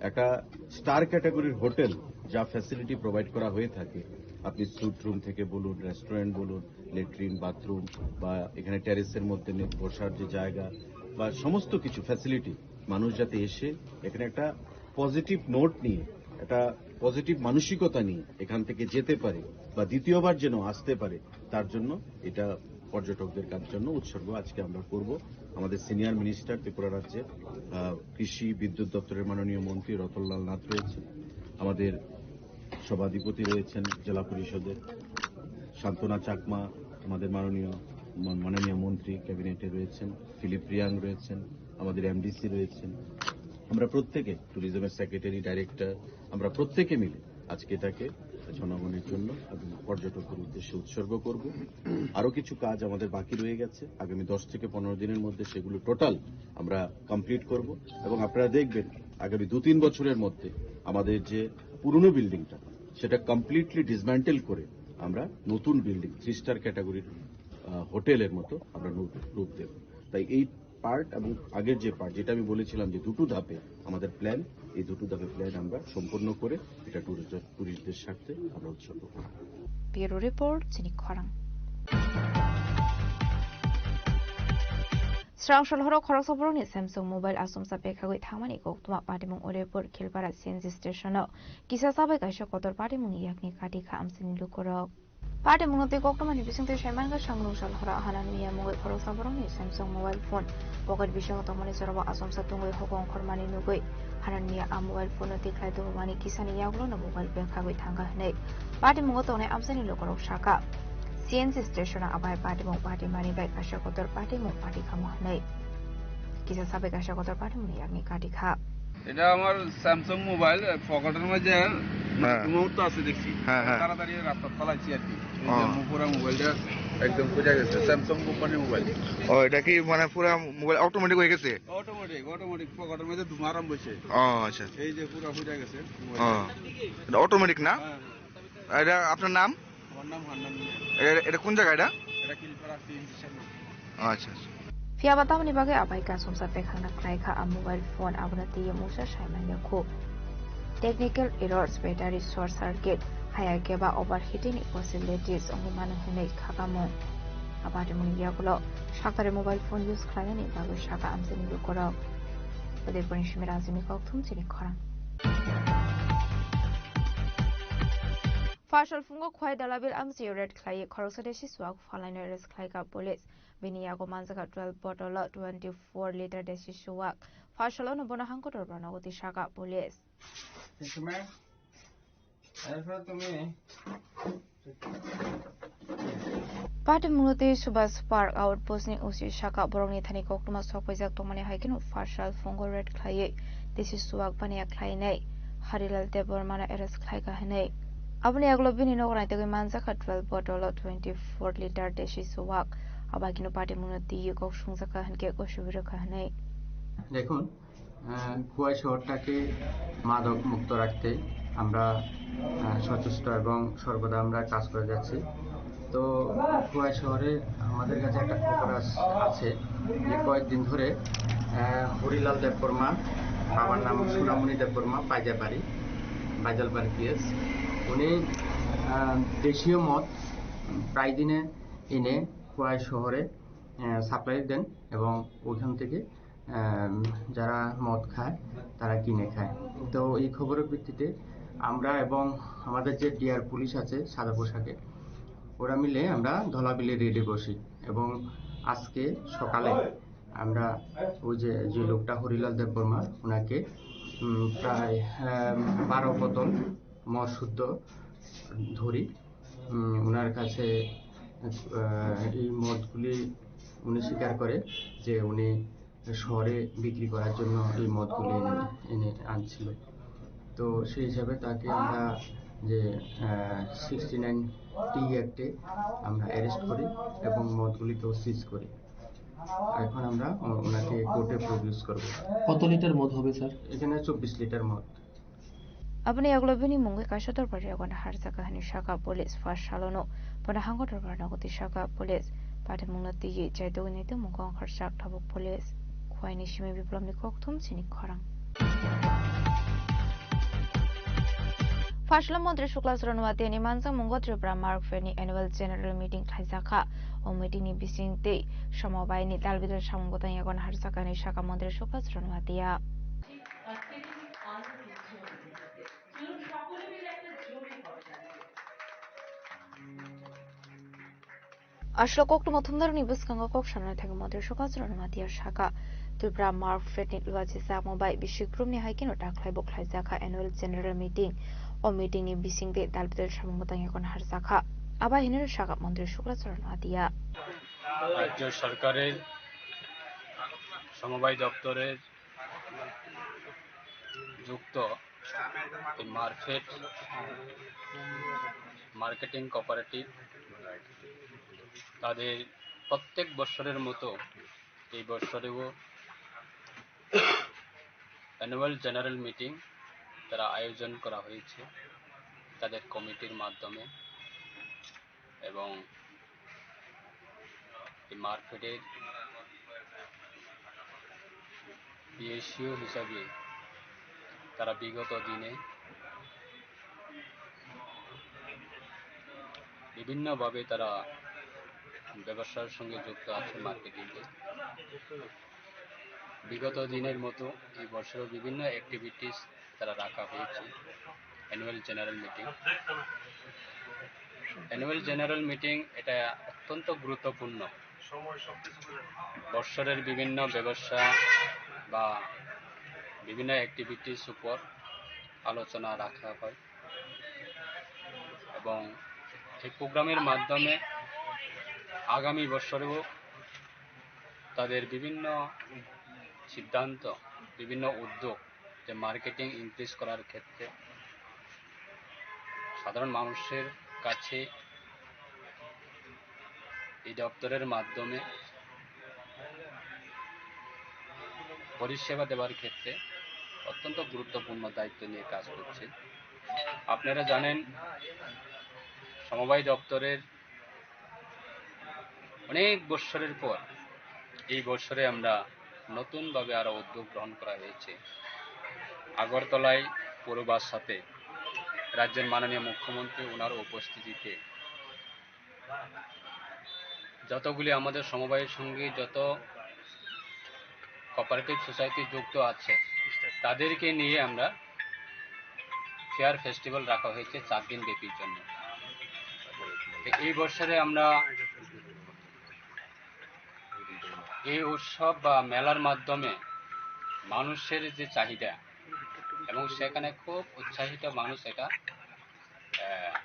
একটা স্টার ক্যাটাগরির হোটেল, যা ফ্যাসিলিটি প্রোভাইড করা হয়ে থাকে, আপনি স্যুট রুম থেকে বলুন, রেস্টুরেন্ট বলুন, লেট্রিন, বাথরুম বা এখানে টেরেসের মধ্যে নে-, বসার যে জায়গা বা সমস্ত কিছু ফ্যাসিলিটি, মানুষ যাতে এসে এখানে একটা পজিটিভ নোট নিয়ে, একটা পজিটিভ মানসিকতা নিয়ে এখান থেকে যেতে পারে বা দ্বিতীয়বার যেন আসতে পারে, তার জন্য এটা পর্যটকদের কার জন্য উৎসর্গ আজকে আমরা করব। আমাদের সিনিয়র মিনিস্টার ত্রিপুরা রাজ্যের, আহ, কৃষি বিদ্যুৎ দপ্তরের মাননীয় মন্ত্রী রতনলাল নাথ রয়েছেন, আমাদের সভাধিপতি রয়েছেন জেলা পরিষদের, সান্ত্বনা চাকমা, আমাদের মাননীয় মন-, মাননীয় মন্ত্রী ক্যাবিনেটে রয়েছেন, ফিলিপ রিয়াং রয়েছেন, আমাদের এমডিসি রয়েছেন। আমরা প্রত্যেকে, ট্যুরিজমের সেক্রেটারি, ডাইরেক্টর, আমরা প্রত্যেকে মিলে আজকে এটাকে জনগণের জন্য এবং পর্যটকদের উদ্দেশ্যে উৎসর্গ করব। আরো কিছু কাজ আমাদের বাকি রয়ে গেছে, আগামী দশ থেকে পনেরো দিনের মধ্যে সেগুলো টোটাল আমরা কমপ্লিট করব এবং আপনারা দেখবেন আগামী দু তিন বছরের মধ্যে আমাদের যে পুরনো বিল্ডিংটা, সেটা কমপ্লিটলি ডিসম্যান্টেল করে আমরা নতুন বিল্ডিং, থ্রি স্টার ক্যাটাগরির, আহ, হোটেলের মতো আমরা রূপ, রূপ দেব। তাই এই পার্ট এবং আগের যে পার্ট, যেটা আমি বলেছিলাম যে দুটো ধাপে আমাদের প্ল্যান, এই দুটো ধাপে প্ল্যান আমরা সম্পন্ন করে এটা টুরিস্ট, টুরিস্টদের স্বার্থে আমরা উৎসর্গ করব। Bureau report, Chini Khorang. Srang Solhoro khoroksa borokni Samsung mobile asomsa pekhagwi thangmani koktwma patimung Udaipur Khilpara C N G station-o kisa chabai kaisa kotor patimungni yakni kati kha amchaini lukurok. Patimungno tei koktwmani bisingtwi saimankha Samsung Solhora hanani miya mungwi khoroksa borokni Samsung mobile phone pocket bisingo tongmani jorao asomsa tungwi hokong khormani nugwi hanani miya a mobile phone-no tikhlai tubumani kisani yagulono mobile pekhagwi thangkha hwnwi patimungo tongnai amchaini lukurok sakha. C N G station-o abai patimung patimani bai kaisa kotor patimung patikha hwnwi kisa chabai kaisa kotor patimungni yakni kati kha. এটা আমার Samsung mobile, পকেটের মাঝে হ্যাঁ। মুহূর্ত আছে দেখছি। হ্যাঁ, হ্যাঁ। তাড়াতাড়ি রাস্তা চালাইছি আর কি। এই যে ও। মু-, পুরা মোবাইলটা একদম খুঁজে গেছে, স্যামসাং কোম্পানির মোবাইল। ও, এটা কি মানে পুরা মোবাইল অটোমেটিক হয়ে গেছে? অটোমেটিক, অটোমেটিক পকেটের মধ্যে ধুমা আরম্ভ হয়েছে। ও, আচ্ছা। এই যে পুরা খুঁজে গেছে মোবাইল। ও, এটা অটোমেটিক না? হ্যাঁ, হ্যাঁ। এটা আপনার নাম? আমার নাম হান্নান মিয়া। এটা, এটা কোন জায়গা এটা? এটা কিলপাড়া সিএনজি সেন্টার। আচ্ছা, আচ্ছা। Phiya ba tamoni bagwi abai kasumsa pekhangna khlai kha a mobile phone, abono twiwi mungsa sai manya khu. Technical errors, battery short circuit, haya khe ba overheating ni possibilities wngwi mano hwnwi khakamung. A patimungni yagulo saktharwi mobile phone use khlainani bagwi sakha amchaini lukurok. Udaipurni simi Rajini kokthum chini khorang. Pharsal phungo Khwai Dalabil amchaio raid khlaiwi khoroksa desi suak phalaino arrest khlaikha police. Bini yago manjakha twelve bottle o twenty four litre desi suak. Pharsalono bono hangkotor bono uti sakha police. Patimungno tei Subhas Park Outpost ni O C sakha borokni thani koktwma sok paijak tongmani hai kheno pharsal phungo raid khlaiwi desi suak baniya khlainai Harilal Debbarmano arrest khlaikha hwnwi. Aboni yagulo bini nogo naitugwi manjakha twelve bottle o twenty four litre desi suak. Abo hai kheno patimungno twiwi kok sungjakha hwnkhe gosuwi rwkha hwnwi. দেখুন, আহ, খোয়াই শহরটাকে মাদক মুক্ত রাখতে আমরা, আহ, সচেষ্ট এবং সর্বদা আমরা কাজ করে যাচ্ছি। তো খোয়াই শহরে আমাদের কাছে একটা খবর আস-, আছে যে কয়েকদিন ধরে, আহ, হরিলাল দেববর্মা, বাবার নাম সোনামণি দেববর্মা, পাইজারবাড়ি, বাইজালবাড়ি পিএস, উনি, আহ, দেশীয় মদ প্রায় দিনে এনে খোয়াই শহরে, আহ, সাপ্লাই দেন এবং ওইখান থেকে, আহ, যারা মদ খায় তারা কিনে খায়। তো এই খবরের ভিত্তিতে আমরা এবং আমাদের যে ডিআর পুলিশ আছে সাদা পোশাকে, ওরা মিলে আমরা ধলাবিলে রেডে বসি এবং আজকে সকালে আমরা ওই যে, যে লোকটা হরিলাল দেববর্মা, ওনাকে, উম, প্রায়, আহ, বারো বোতল মদ শুদ্ধ ধরি। উম, ওনার কাছে, আহ, এই মদগুলি উনি স্বীকার করে যে উনি শহরে বিক্রি করার জন্য এই মদগুলি এনে, এনে আনছিল। তো সেই হিসাবে তাকে আমরা যে, আহ, সিক্সটি নাইন টি অ্যাক্টে আমরা অ্যারেস্ট করি এবং মদগুলিকেও সিজ করি। এখন আমরা ও-, ওনাকে কোর্টে প্রডিউস করব। কত লিটার মদ হবে, স্যার? এখানে চব্বিশ লিটার মদ। Aboni yagulo bini mungwi kaisa dorbar yago harjakha hwnwi sakha police. Pharsalono bono hango dorbar nogo twi sakha police. Patimungno twiwi chaitugwi naitwi mungkha wngkharjak tabuk police. Khwaini simi Biplopni kokthum chini khorang. Pharsalo Montri Shukla Charan Noatia ni manjakmungo Tripura Markfed ni annual general meeting khlaijakha. O meeting ni bisingtwi somobaini dalbidal samung bwtang yago harjakha hwnwi sakha Montri Shukla Charan Noatia. Aswk koktwma thumnarokni bwskango kok sanani thangwi Montri Shukla Charan Noatia sakha, Tripura Markfed ni luachi samung bai bisi krumni hai kheno dakhlai bo khlaijakha annual general meeting. O meeting ni bisingtwi dalbidal samung bwtang yago harjakha. Abo hinwi sakha Montri Shukla Charan Noatia. রাজ্য সরকারের সমবায় দপ্তরের যুক্ত এই market, marketing cooperative, তাদের প্রত্যেক বছরের মতো এই বছরেও অ্যানুয়াল জেনারেল মিটিং তারা আয়োজন করা হয়েছে তাদের কমিটির মাধ্যমে। এবং এই মার্কেটের পিএসইউ হিসাবে তারা বিগত দিনে বিভিন্নভাবে তারা ব্যবসার সঙ্গে যুক্ত আছে মার্কেটিংয়ে। বিগত দিনের মতো এই বছরও বিভিন্ন অ্যাক্টিভিটিস তারা রাখা হয়েছে annual general meeting. Annual general meeting এটা অত্যন্ত গুরুত্বপূর্ণ। বৎসরের বিভিন্ন ব্যবসা বা বিভিন্ন অ্যাক্টিভিটিস উপর আলোচনা রাখা হয় এবং এই প্রোগ্রামের মাধ্যমে আগামী বছরেও তাদের বিভিন্ন সিদ্ধান্ত, বিভিন্ন উদ্যোগ, যে মার্কেটিং ইনক্রিজ করার ক্ষেত্রে সাধারণ মানুষের কাছে এই দপ্তরের মাধ্যমে পরিষেবা দেওয়ার ক্ষেত্রে অত্যন্ত গুরুত্বপূর্ণ দায়িত্ব নিয়ে কাজ করছে। আপনারা জানেন, সমবায় দপ্তরের অনেক বৎসরের পর এই বৎসরে আমরা নতুনভাবে আরও উদ্যোগ গ্রহণ করা হয়েছে। আগরতলায় পৌরবাস সাথে রাজ্যের মাননীয় মুখ্যমন্ত্রী ওনার উপস্থিতিতে যতগুলি আমাদের সমবায় সঙ্গে যত কোঅপারেটিভ সোসাইটি যুক্ত আছে, তাদেরকে নিয়ে আমরা ফেয়ার ফেস্টিভ্যাল রাখা হয়েছে চার দিন ব্যাপীর জন্য। তো এই বছরে আমরা এই উৎসব বা মেলার মাধ্যমে মানুষের যে চাহিদা এবং সেখানে খুব উৎসাহিত মানুষ এটা, আহ,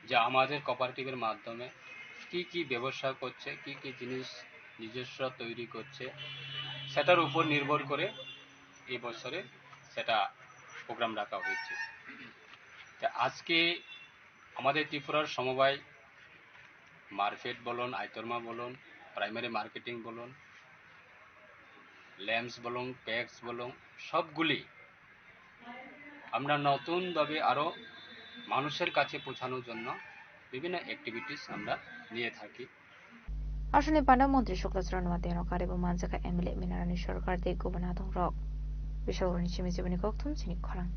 যে আমাদের কোঅপারেটিভের মাধ্যমে কি কি ব্যবসা করছে, কি কি জিনিস নিজস্ব তৈরি করছে, সেটার উপর নির্ভর করে এই বছরে সেটা প্রোগ্রাম রাখা হয়েছে। তা আজকে আমাদের ত্রিপুরার সমবায় মার্কেট বলুন, আইতরমা বলুন, প্রাইমারি মার্কেটিং বলুন, ল্যাম্পস বলুন, প্যাকস বলুন, সবগুলি আমরা নতুনভাবে আরও মানুষের কাছে পৌঁছানোর জন্য বিভিন্ন অ্যাক্টিভিটিস আমরা নিয়ে থাকি। Aswkni panda montri Sukla Chorano Mateo no karwi bo manjakha M L A Minarani Sarkar tei Gubun Adongrok. Bisalo ni simi jiboni kokthum chini khorang.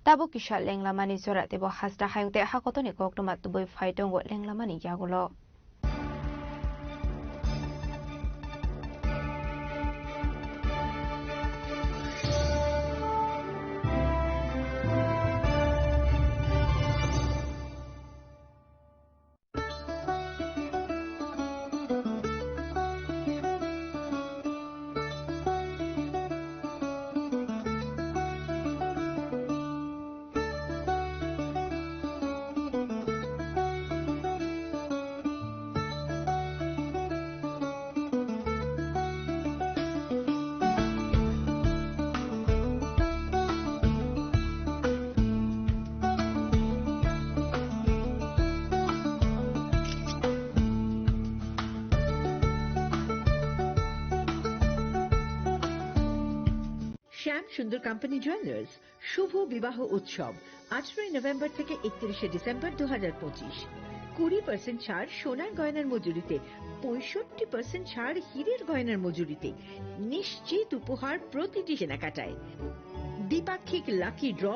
Tabuk kisa lenglamani jora teibo hasta hayung tei hakotoni koktwma tubui phai tongo lenglamani yagulo. শ্যাম সুন্দর company jewellers শুভ বিবাহ উৎসব, আঠারোই নভেম্বর থেকে একত্রিশে ডিসেম্বর দু হাজার পঁচিশ। কুড়ি পার্সেন্ট ছাড় সোনার গয়নার মজুরিতে, পঁয়ষট্টি পার্সেন্ট ছাড় হীরের গয়নার মজুরিতে, নিশ্চিত উপহার প্রতিটি কেনাকাটায়। দ্বিপাক্ষিক লাকি ড্র,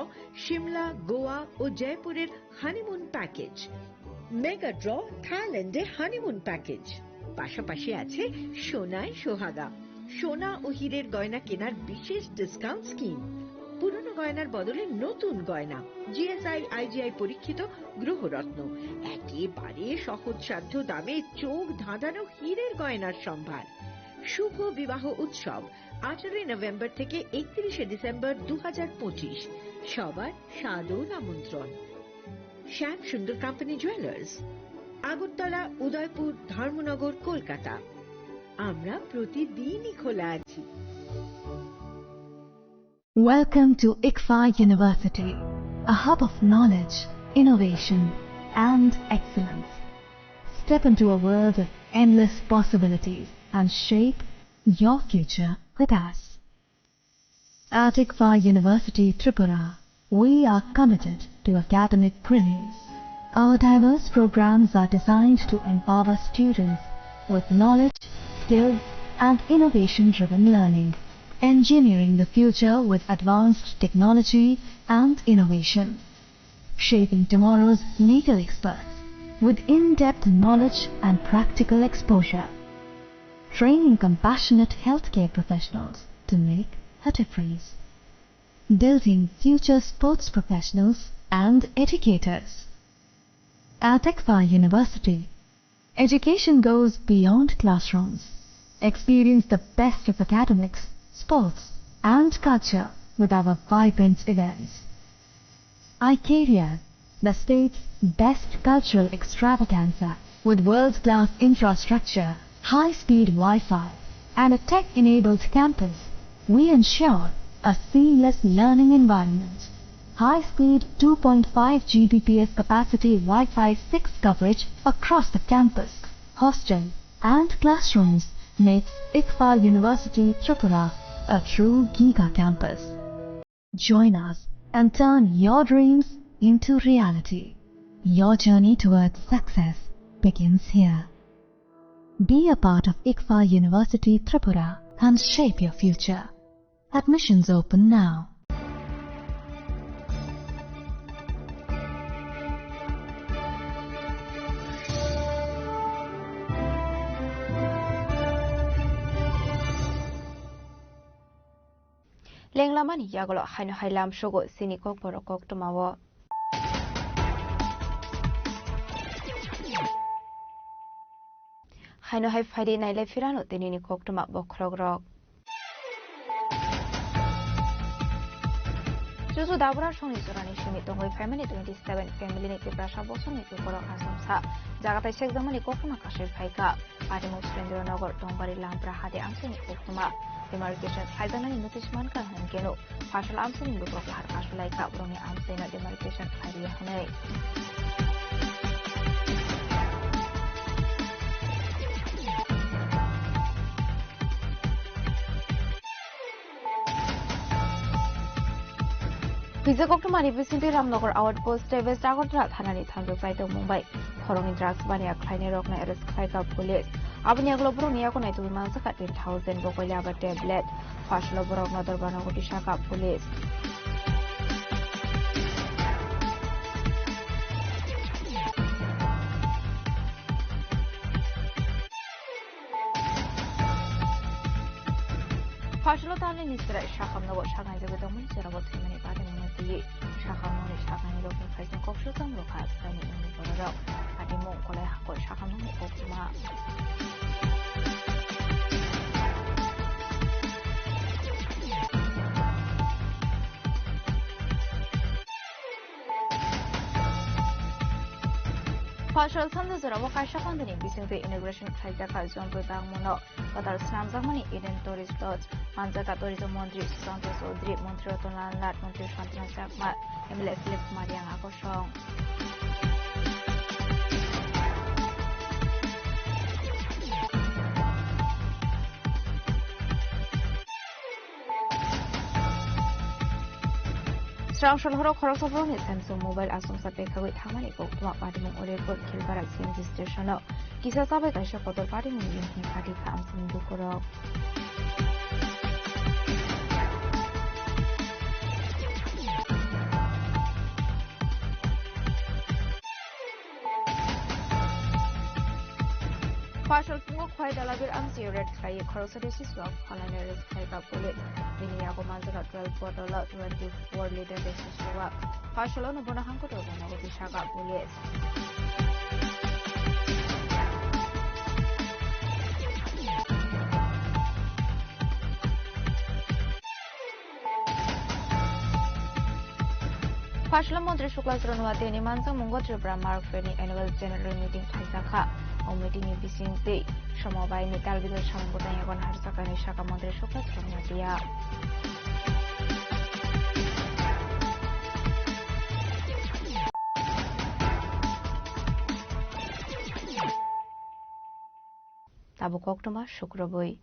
সিমলা, গোয়া ও জয়পুরের হানিমুন প্যাকেজ, মেগা ড্র, থাইল্যান্ডে হানিমুন প্যাকেজ। পাশাপাশি আছে সোনায় সোহাগা, সোনা ও হীরের গয়না কেনার বিশেষ ডিসকাউন্ট স্কিম। পুরনো গয়নার বদলে নতুন গয়না, G S I, I G I পরীক্ষিত গ্রহরত্ন, একেবারে সহজসাধ্য দামে চোখ ধাঁধানো হীরের গয়নার সম্ভার। শুভ বিবাহ উৎসব, আঠারোই নভেম্বর থেকে একত্রিশে ডিসেম্বর দু হাজার পঁচিশ। সবার সাদর আমন্ত্রণ। শ্যাম সুন্দর কোম্পানি জুয়েলার্স, আগরতলা, উদয়পুর, ধর্মনগর, কলকাতা। আমরা প্রতিদিনই খোলা আছি। Welcome to ICFAI University, a hub of knowledge, innovation, and excellence. Step into a world of endless possibilities and shape your future with us. At ICFAI University Tripura, we are committed to academic brilliance. Our diverse programs are designed to empower students with knowledge, skills, and innovation-driven learning, engineering the future with advanced technology and innovation, shaping tomorrow's legal experts with in-depth knowledge and practical exposure, training compassionate healthcare professionals to make a difference, building future sports professionals and educators. At ICFAI University, education goes beyond classrooms. Experience the best of academics, sports, and culture with our vibrant events. iCareer, the state's best cultural extravaganza, with world-class infrastructure, high-speed Wi-Fi, and a tech-enabled campus, we ensure a seamless learning environment. High-speed two point five G B P S capacity Wi-Fi six coverage across the campus, hostel, and classrooms makes ICFAI University Tripura a true giga campus. Join us and turn your dreams into reality. Your journey towards success begins here. Be a part of ICFAR University Tripura and shape your future. Admissions open now. Lenglamani yagulo haino hai lamsogo chini kokborok koktwmao. Haino hai phaidi nailai phirano tinini koktwma bokhorokrok. Chuchu Dabra songni jorani simi tongwi phaimani twenty seven family ni Tiprasa bosongni chukorok achomsa jaga tai sekjakmani koktwma kasui phaikha. Patimung Surendra Nagar Tongbari Lampra hade amchaini koktwma demarcation khlaijaknani notice mankha hwnkhe no Phasal amchaini lukurok lahar kasulaikha borokni amchaino demarcation khlai rwya hwnwi. Pijak koktwmani bisingtwi Ramnagar outpost tei West Agartala thanani thangjak chaitok mung bai khoroknwi drugs baniya khlainairokno arrest khlaikha police. Aboni yagulo borokni yago naitugwi manjakha ten thousand bokoili aba tablet. Phasalo borokno dorbano goti sakha police. Phasalo tamni ni chwrai sakhamnogo saknai jagwi tongmani chwrago thwimani patimungno twiwi sakhamnokni saknairokni phaising kok sujam rwkha, saini wngni bororok patimung kolai hakoi sakhamnokni koktwma. Phasal sanda jorao kaisa pandani bisingtwi inauguration khlaijakha Jontoi Tangmano kwtal swnamjakmani Eden Tourist Lodge. Manjakha Tourism Montri Sushanta Chaudhary, Montri Ratan Lal Nath, Montri Santana Chakma, M L A Philip Kumar Yang Akosong. Srang sal horo khoroksa borokni Samsung mobile achomsa pekhagwi thangmani koktwma patimung Udaipur Khelpara C N G station-o kisa chabai kaisa kotor patimung ring hwnwi phatikha amchaini lukurok. Phasal phungo Khwai Dalabir amchaio raid khlaiwi khoroksa D C swk phalnani arrest khlaikha police. Bini yago manjakha twelve bottle o twenty four liter Deshi swk. Phasalono bono hangkoto bono goti sakha police. Phasalo Montri Shukla Chorano watwi ni manjakmungo Tripura Mark Fair ni annual general meeting khlaijakha. O meeting ni bisingtwi somobai ni tal bidal samung bwtang yago naharjakha hinwi sakha Montri Shukla Chorano watwi ya. Tabuk koktwma sukrubwi.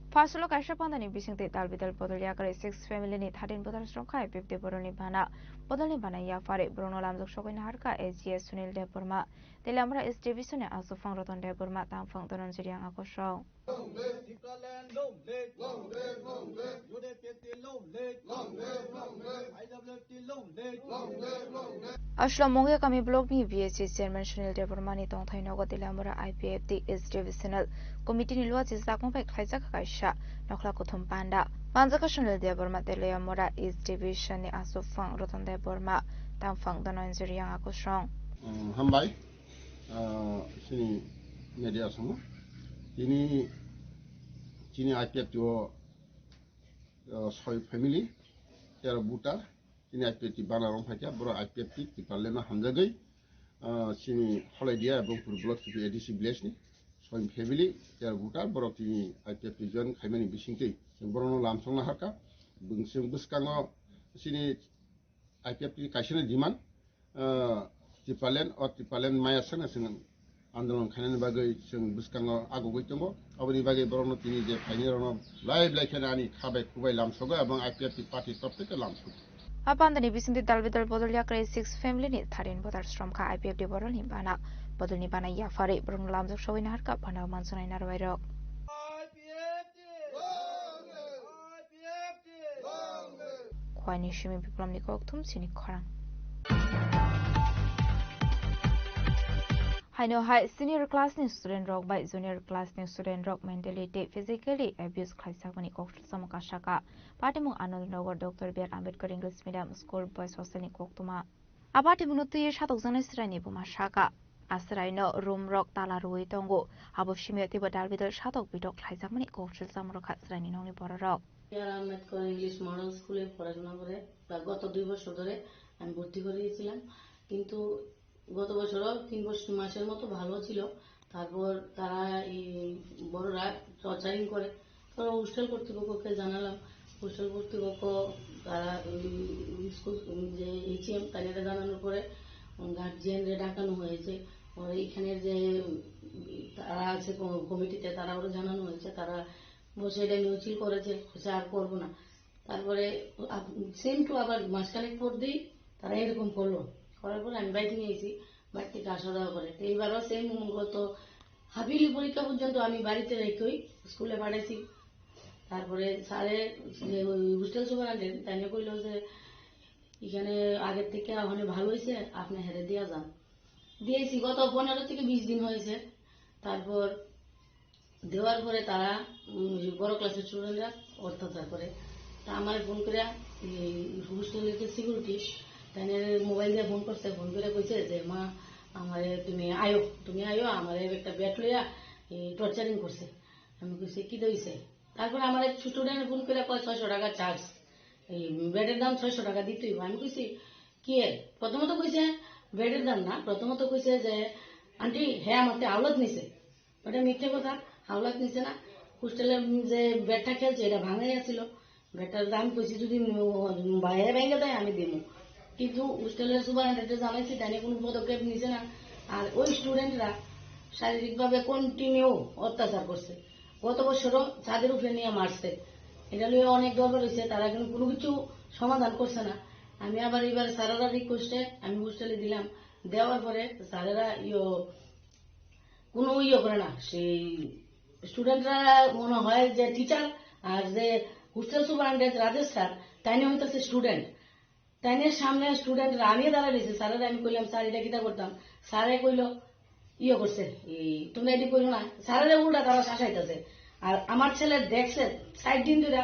Phasalo kaisa pandani bisingtwi tal bidal bodol yakarwi six family ni thirteen bodol srongkha fifty boroni bana. Bodolni bana yaphari borokno lamjak sogwi naharkha A G S Sunil Debbarma, Teliamura East Division ni Aswk Phang Ratan Debbarma, Tangphang Dhananjay Reang Akosong. Long live Tipraland, long live. Long live, long live. U D P F T long live. Long live, long live. I W F T long live. Long live, long live. Aswk Mongya Kami block ni B S C chairman Sunil Debbarma ni tongthai nogo Teliamura I P F T East Divisional Committee ni luachi chakmung bai khlaijak kaisa nokhla kuthum panda. Manjak Sunil Debbarma Teliamura East Division ni Aswk Phang Ratan Debbarma, Tangphang Dhananjay Reang Akosong. Um, hambai. Ah, chini media samo. Tini chini I P F T o, ah, soi family, tero voter, chini I P F T bana rong phaikha, borok I P F T Tipraland no hamjagwi, ah, chini Holaidia ebong Pur block T P A D C village ni soi family, tero voter, borok chini I P F T join khaimani bisingtwi borokno lamsokna harkha. Bwskango chini I P F T ni kaisa ni demand, ah, Tipraland o Tipraland maya sakna chwng Andolon khainani bagwi chwng bwskango agugwi tongo. Aboni bagwi borokno tini je phainirokno belai belai kheno ani kha bai, khu bai lamsogo, ebong I P F T party top theke lamsogo. A pandani bisingtwi dal bidal bodol yakrwi six family ni thirteen voters romkha I P F T bodolni bana. Bodolni bana yapharwi borokno lamjak sogwi naharkha bana mansunai narwai rok. Khwaini simi Biplomni kokthum sini khorang. Haino hai senior class ni student rok bai junior class ni student rok mentally tei physically abuse khlaijakmani kokthum samo kasaka. Patimung Anandnagar Doctor B R Ambedkar English Medium School Boys Hostel ni koktuma. Abo atimungno twiwi satokjaknai chwraini buma saka. A chwraino room rok tala rwui tongo. Abo simi teibo dalbidal satok bitok khlaijakmani kokthum samo rwkha chwraini nokni bororok. আর আহমেদকর English model স্কুলে পড়াশোনা করে প্রায় গত দুই বছর ধরে আমি ভর্তি করিয়েছিলাম, কিন্তু গত বছরও তিন বছর, মাসের মতো ভালো ছিল। তারপর তারা এই বড়রা টর্চারিং করে। তো হোস্টেল কর্তৃপক্ষকে জানালাম, হোস্টেল কর্তৃপক্ষ তারা ওই স্কুল যে এইচএম তাদের জানানোর পরে গার্জিয়ানরে ডাকানো হয়েছে। পরে এখানে যে তারা আছে ক-, কমিটিতে, তারা ওরা জানানো হয়েছে, তারা বসে এটা মিছিল করেছে, হচ্ছে আর করবো না। তারপরে সেম টু আবার মাসখানেক পর দিয়ে তারা এরকম করলো, করার পরে আমি বাড়িতে নিয়ে এসেছি, বাড়ি থেকে আসা যাওয়া করে। তো এইবারও সেম গত হাফ ইয়ারলি পরীক্ষা পর্যন্ত আমি বাড়িতে রেখেই স্কুলে পাঠাইছি। তারপরে স্যারে যে ওই হোস্টেল সুপারিনটেন্ডেন্ট তাই কইলো যে এখানে আগের থেকে ওখানে ভালো হয়েছে, আপনি হেরে দিয়ে যান। দিয়েছি, গত পনেরো থেকে বিশ দিন হয়েছে। তারপর দেওয়ার পরে তারা, উম, যে বড় ক্লাসের স্টুডেন্টরা অত্যাচার করে। তা আমার ফোন করে এই হোস্টেলের যে সিকিউরিটি, তাই মোবাইল দিয়ে ফোন করছে, ফোন করে কইছে যে, "মা, আমারে তুমি আয়ো, তুমি আয়ো, আমারে একটা ব্যাট লইয়া এই টর্চারিং করছে।" আমি কইছি, "কি দইছে?" তারপরে আমার এক স্টুডেন্ট ফোন করে কয়, "ছয়শো টাকা চার্জ, এই ব্যাটের দাম ছয়শো টাকা দিতে হইব।" আমি কইছি, "কি এর?" প্রথমত কইছে, "ব্যাটের দাম না।" প্রথমত কইছে যে, "আন্টি, হ্যাঁ, আমার তো আওলাদ নিছে।" ওটা মিথ্যে কথা, আওলাদ নিছে না। হোস্টেলের যে ব্যাটটা খেলছে, এটা ভাঙাই আছিল। ব্যাটটার দাম কইছি, যদি বাইরে ভেঙে দেয়, আমি দিব। কিন্তু হোস্টেলের সুপারিনটেন্ডেন্টে জানাইছি, তাই নিয়ে কোনো পদক্ষেপ নিছে না। আর ওই স্টুডেন্টরা শারীরিকভাবে কন্টিনিউ অত্যাচার করছে। গত বছরও ছাদের উপরে নিয়ে মারছে। এটা নিয়ে অনেক দরবার হয়েছে, তারা কিন্তু কোনো কিছু সমাধান করছে না। আমি আবার এবার স্যারেরা রিকোয়েস্টে আমি হোস্টেলে দিলাম, দেওয়ার পরে স্যারেরা ইয়ো কোনো ইয়ে করে না। সেই স্টুডেন্টরা মনে হয় যে টিচার, আর যে হোস্টেল সুপারিনটেন্ডেন্ট রাজেশ স্যার, তাই নিয়ে হইতেছে স্টুডেন্ট। তাই নিয়ে সামনে স্টুডেন্টরা, আমিও দাঁড়ায় রয়েছি, স্যারেরা আমি কইলাম, "স্যার, এটা কিতা করতাম?" স্যারে কইলো, ইয়ে করছে, এই, "তোমরা এটি করো না।" স্যারেরা উল্টা তারা শাসাইতেছে। আর আমার ছেলে দেখছে, সাত দিন ধরে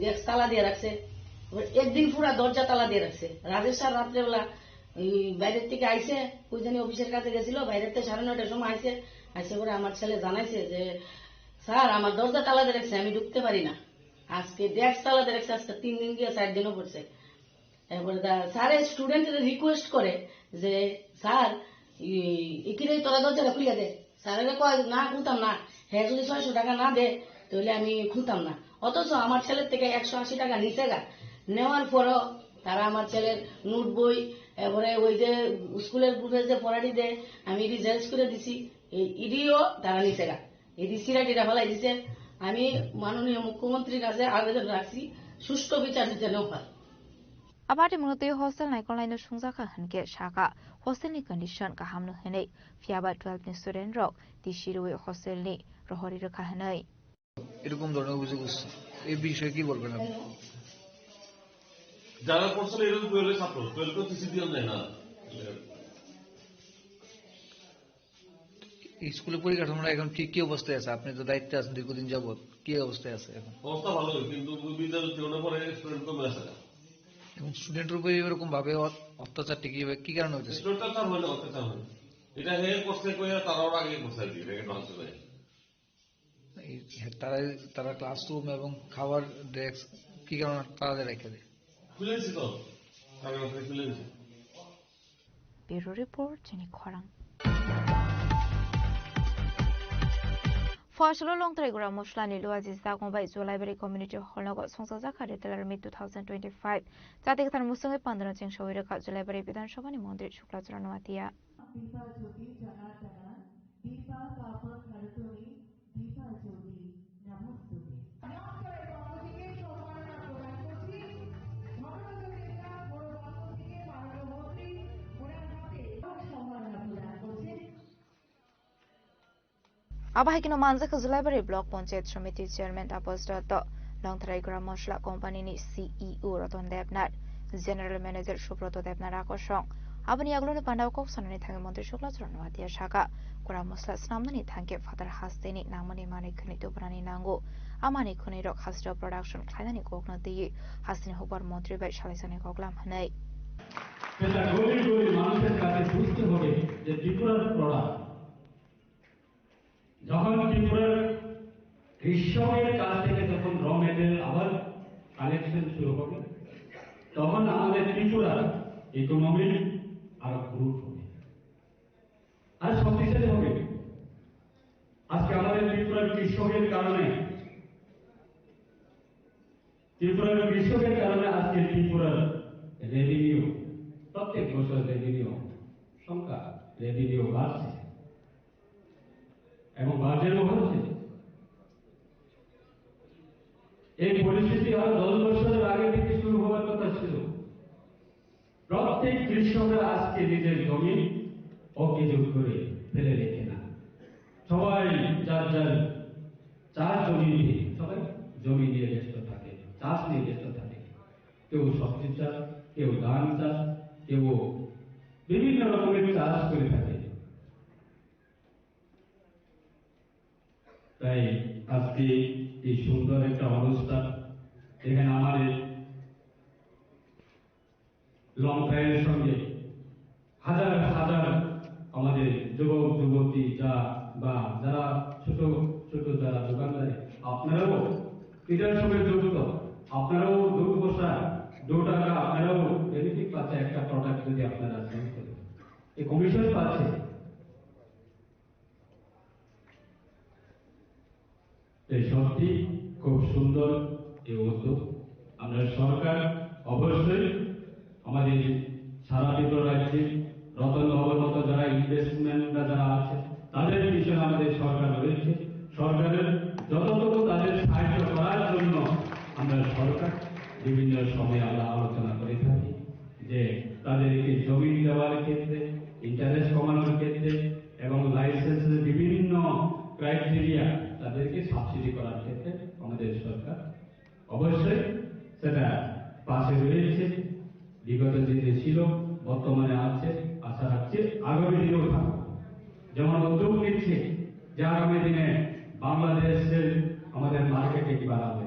ডেস্ক তালা দিয়ে রাখছে, একদিন পুরা দরজা তালা দিয়ে রাখছে। রাজেশ স্যার রাত্রেবেলা এই বাইরের থেকে আইছে, কই জানি অফিসের কাছে গেছিল, বাইরের থেকে সাড়ে নয়টার সময় আইছে। আইসে পরে আমার ছেলে জানাইছে যে, "স্যার, আমার দরজা তালা দিয়ে রাখছে, আমি ঢুকতে পারি না।" আজকে ডেস্ক তালা দিয়ে রাখছে, আজকে তিন দিন গিয়ে চার দিনও পড়ছে। এরপরে তা স্যারে স্টুডেন্টরা রিকোয়েস্ট করে যে, "স্যার, ই-, ইকিরে তোরা দরজাটা খুলে দে।" স্যারেরা কয়, "না, খুলতাম না। হ্যাঁ, যদি ছয়শো টাকা না দে, তাহলে আমি খুলতাম না।" অথচ আমার ছেলের থেকে একশো আশি টাকা নিছে গা। নেওয়ার পরও তারা আমার ছেলের নোট বই, এরপরে ওই যে স্কুলের গ্রুপে যে পড়াটি দেয়, আমি এটি জেরক্স করে দিছি, এই ইডিও তারা নিছে গা। এটি সিরা টিরা ফেলাই দিছে। আমি মাননীয় মুখ্যমন্ত্রীর কাছে আবেদন রাখছি, সুষ্ঠু বিচার যেন হয়। Abati mwnotwi hostel naikolnaino sungjakha hwnkhe sakha, hostelni condition kahamno hwnwi, phiyaba twelve ni student rok tisi rwui hostelni rohorwi rwkha hwnwi. এরকম ধরনের অভিযোগ উঠছে, এই বিষয়ে কি বলবেন আপনি? যারা করছিল এরকম টুয়েলভের ছাত্র, টুয়েলভ তো টিসি দিয়ে যায় না। এই স্কুলের পরিকাঠামোটা এখন কি, কি অবস্থায় আছে? আপনি তো দায়িত্বে আছেন দীর্ঘদিন যাবত, কি অবস্থায় আছে এখন? অবস্থা ভালোই, কিন্তু বিদ্যালয় জীবনের পরে স্টুডেন্ট কমে আসে না। এবং স্টুডেন্টের উপরে এরকম ভাবে অত-, অত্যাচারটা কিভাবে, কি কারণে হইতেছে? স্টুডেন্ট অত্যাচার হয় না, অত্যাচার হয়। এটা হে করছে কইয়া তারাও আগে করছে আর কি, এটা একটা হচ্ছে ভাই। এই তারা, তারা ক্লাসরুম এবং খাওয়ার ডেস্ক কি কারণে তালা দিয়ে রেখে দেয়? খুলেছি তো, তারা খুলেছি। Bureau Report, Chini Khorang. Phoisalo Longtraigura Moslani Luaji Sagong bai Julaibari Community Hall nogo songchajakha Retailer Meet two thousand twenty-five. Chati kwthar musungwi pandano chengsawi rwkha Julaibari Bidhan Sabhani Montri Shukla Charan Noatia. Abo hai kheno manjakha Julaibari Block Panchayat Samiti Chairman Tapas Dotto, Longtharai Gram Masala Company ni C E O Ratan Debnath, General Manager Subroto Debnath Rakosong. Aboni yagulo ni pandao kok sanani thangwi Montri Shukla Charan Noatia saka, Gram Masala swnamnani thangkhe phatar hasteni nangmani manwi khwnwi tubunani nango. A manwi khwnwi rok hasteo production khlainani kokno twiwi hasteni hukbar montri bai salaijani koklam hwnwi. সেটা গরিব গরিব মানুষের কাছে বুঝতে হবে যে ত্রিপুরার প্রোডাক্ট। যখন ত্রিপুরার কৃষকের কাছ থেকে যখন র মেটেরিয়াল আবার কালেকশন শুরু হবে, তখন আমাদের ত্রিপুরার ইকোনমি আরো গ্রোথ হবে, আরো শক্তিশালী হবে। আজকে আমাদের ত্রিপুরার কৃষকের কারণে, ত্রিপুরার কৃষকের কারণে আজকে ত্রিপুরার রেভিনিউ, প্রত্যেক বছর রেভিনিউ সংখ্যা, রেভিনিউ বাড়ছে এবং বাড়ানো হচ্ছে। এই পরিস্থিতি আরো দশ বছরের আগে থেকে শুরু হওয়ার কথা ছিল। প্রত্যেক কৃষকরা আজকে নিজের জমি অকেজো করে ফেলে রেখে না, সবাই যার যার, যার জমিতে সবাই জমি নিয়ে ব্যস্ত থাকে, চাষ নিয়ে ব্যস্ত থাকে। কেউ সবজি চাষ, কেউ ধান চাষ, কেউ বিভিন্ন রকমের চাষ করে থাকে। তাই আজকে এই সুন্দর একটা অনুষ্ঠান, এখানে আমাদের লংথাইয়ের সঙ্গে হাজার হাজার আমাদের যুবক যুবতী যা বা যারা ছোট ছোট যারা দোকানদারি, আপনারাও এটার সঙ্গে যুক্ত, আপনারাও দু পয়সা, দু টাকা আপনারাও বেনিফিট পাচ্ছে একটা প্রোডাক্ট যদি আপনারা সেল করেন, এই কমিশন পাচ্ছে। এই সত্যি খুব সুন্দর এই উদ্যোগ। আমরা সরকার অবশ্যই আমাদের সারা ত্রিপুরা রাজ্যে রতন বাবুর মতো যারা ইনভেস্টমেন্টরা যারা আছে, তাদের পিছনে আমাদের সরকার রয়েছে। সরকারের যতটুকু তাদের সাহায্য করার জন্য আমরা সরকার বিভিন্ন সময়ে আমরা আলোচনা করে থাকি যে তাদেরকে জমি দেওয়ার ক্ষেত্রে, ইন্টারেস্ট কমানোর ক্ষেত্রে এবং লাইসেন্সের বিভিন্ন ক্রাইটেরিয়া তাদেরকে সাবসিডি করার ক্ষেত্রে আমাদের সরকার অবশ্যই সেটা পাশে রয়েছে, বিগত দিনে ছিল, বর্তমানে আছে, আশা রাখছি আগামী দিনেও থাকবে। যেমন উদ্যোগ নিচ্ছে যে আগামী দিনে বাংলাদেশের আমাদের মার্কেটিং বাড়াবে।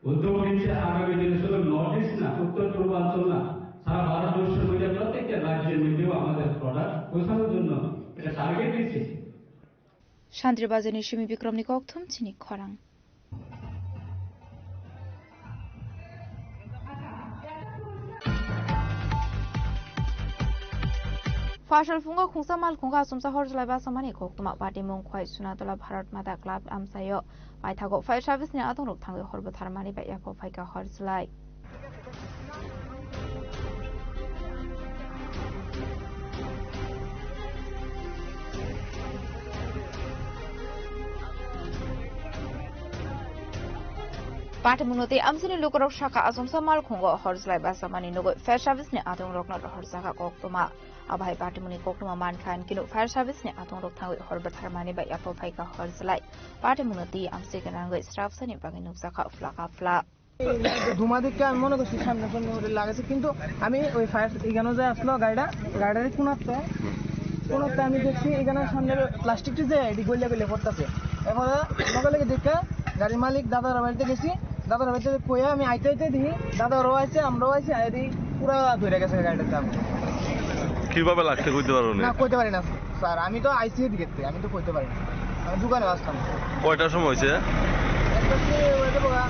উদ্যোগ নিচ্ছে আগামী দিনে শুধু নর্থ ইস্ট না, উত্তর পূর্বাঞ্চল না, সারা ভারতবর্ষের মধ্যে প্রত্যেকটা রাজ্যের মধ্যেও আমাদের প্রোডাক্ট পৌঁছানোর জন্য একটা টার্গেট দিচ্ছে। Santri Bazar ni simi Bikram ni kokthum chini khorang. Phaisal phungo khungsa mal khungkha achomsa hor chwlaiba samani koktwma party mung khwai Sunatola Bharat Mata Club amchaio paithago fire service ni adongrok thangwi hor bwtharmani bai yaphok phaikha hor chwlai. Patimungno tei amchaini lukurok sakha achomsa malkhungo hor chwlai basamani nugwi fire service ni adongrokno rohorjakha koktwma. Abo hai patimungni koktwma mankha hinkhe fire service ni adongrok thangwi hor bwtharmani bai yaphok phaikha hor chwlai. Patimungno tei amchai gwnangwi srapsani bagwi nukjakha phlaka phlak. ধোঁয়া দেখে আমি মনে করছি সামনে সামনে ওদের লাগাইছে, কিন্তু আমি ওই ফায়ার এখানে যে আসলো গাড়িটা, গাড়িটার কোনাতে, কোনাতে আমি দেখছি এখানে সামনে প্লাস্টিকটি যে এটি গলিয়া গলিয়া পড়তেছে। এখন লগে লগে দেখে গাড়ির মালিক দাদার বাড়িতে গেছি, দাদার বাড়িতে কইয়া আমি আইতে আইতে দেখি দাদারও আইছে, আমরাও আইছি, আই দেখি পুরা ধরে গেছে গাড়িটার দাম। কিভাবে লাগছে কইতে পারো না? না, কইতে পারি না। স্যার, আমি তো আইসি এদিকে, আমি তো কইতে পারি না। আমি দোকানে আসতাম। কয়টার সময় হয়েছে? একটা হচ্ছে ওই যে বাবা,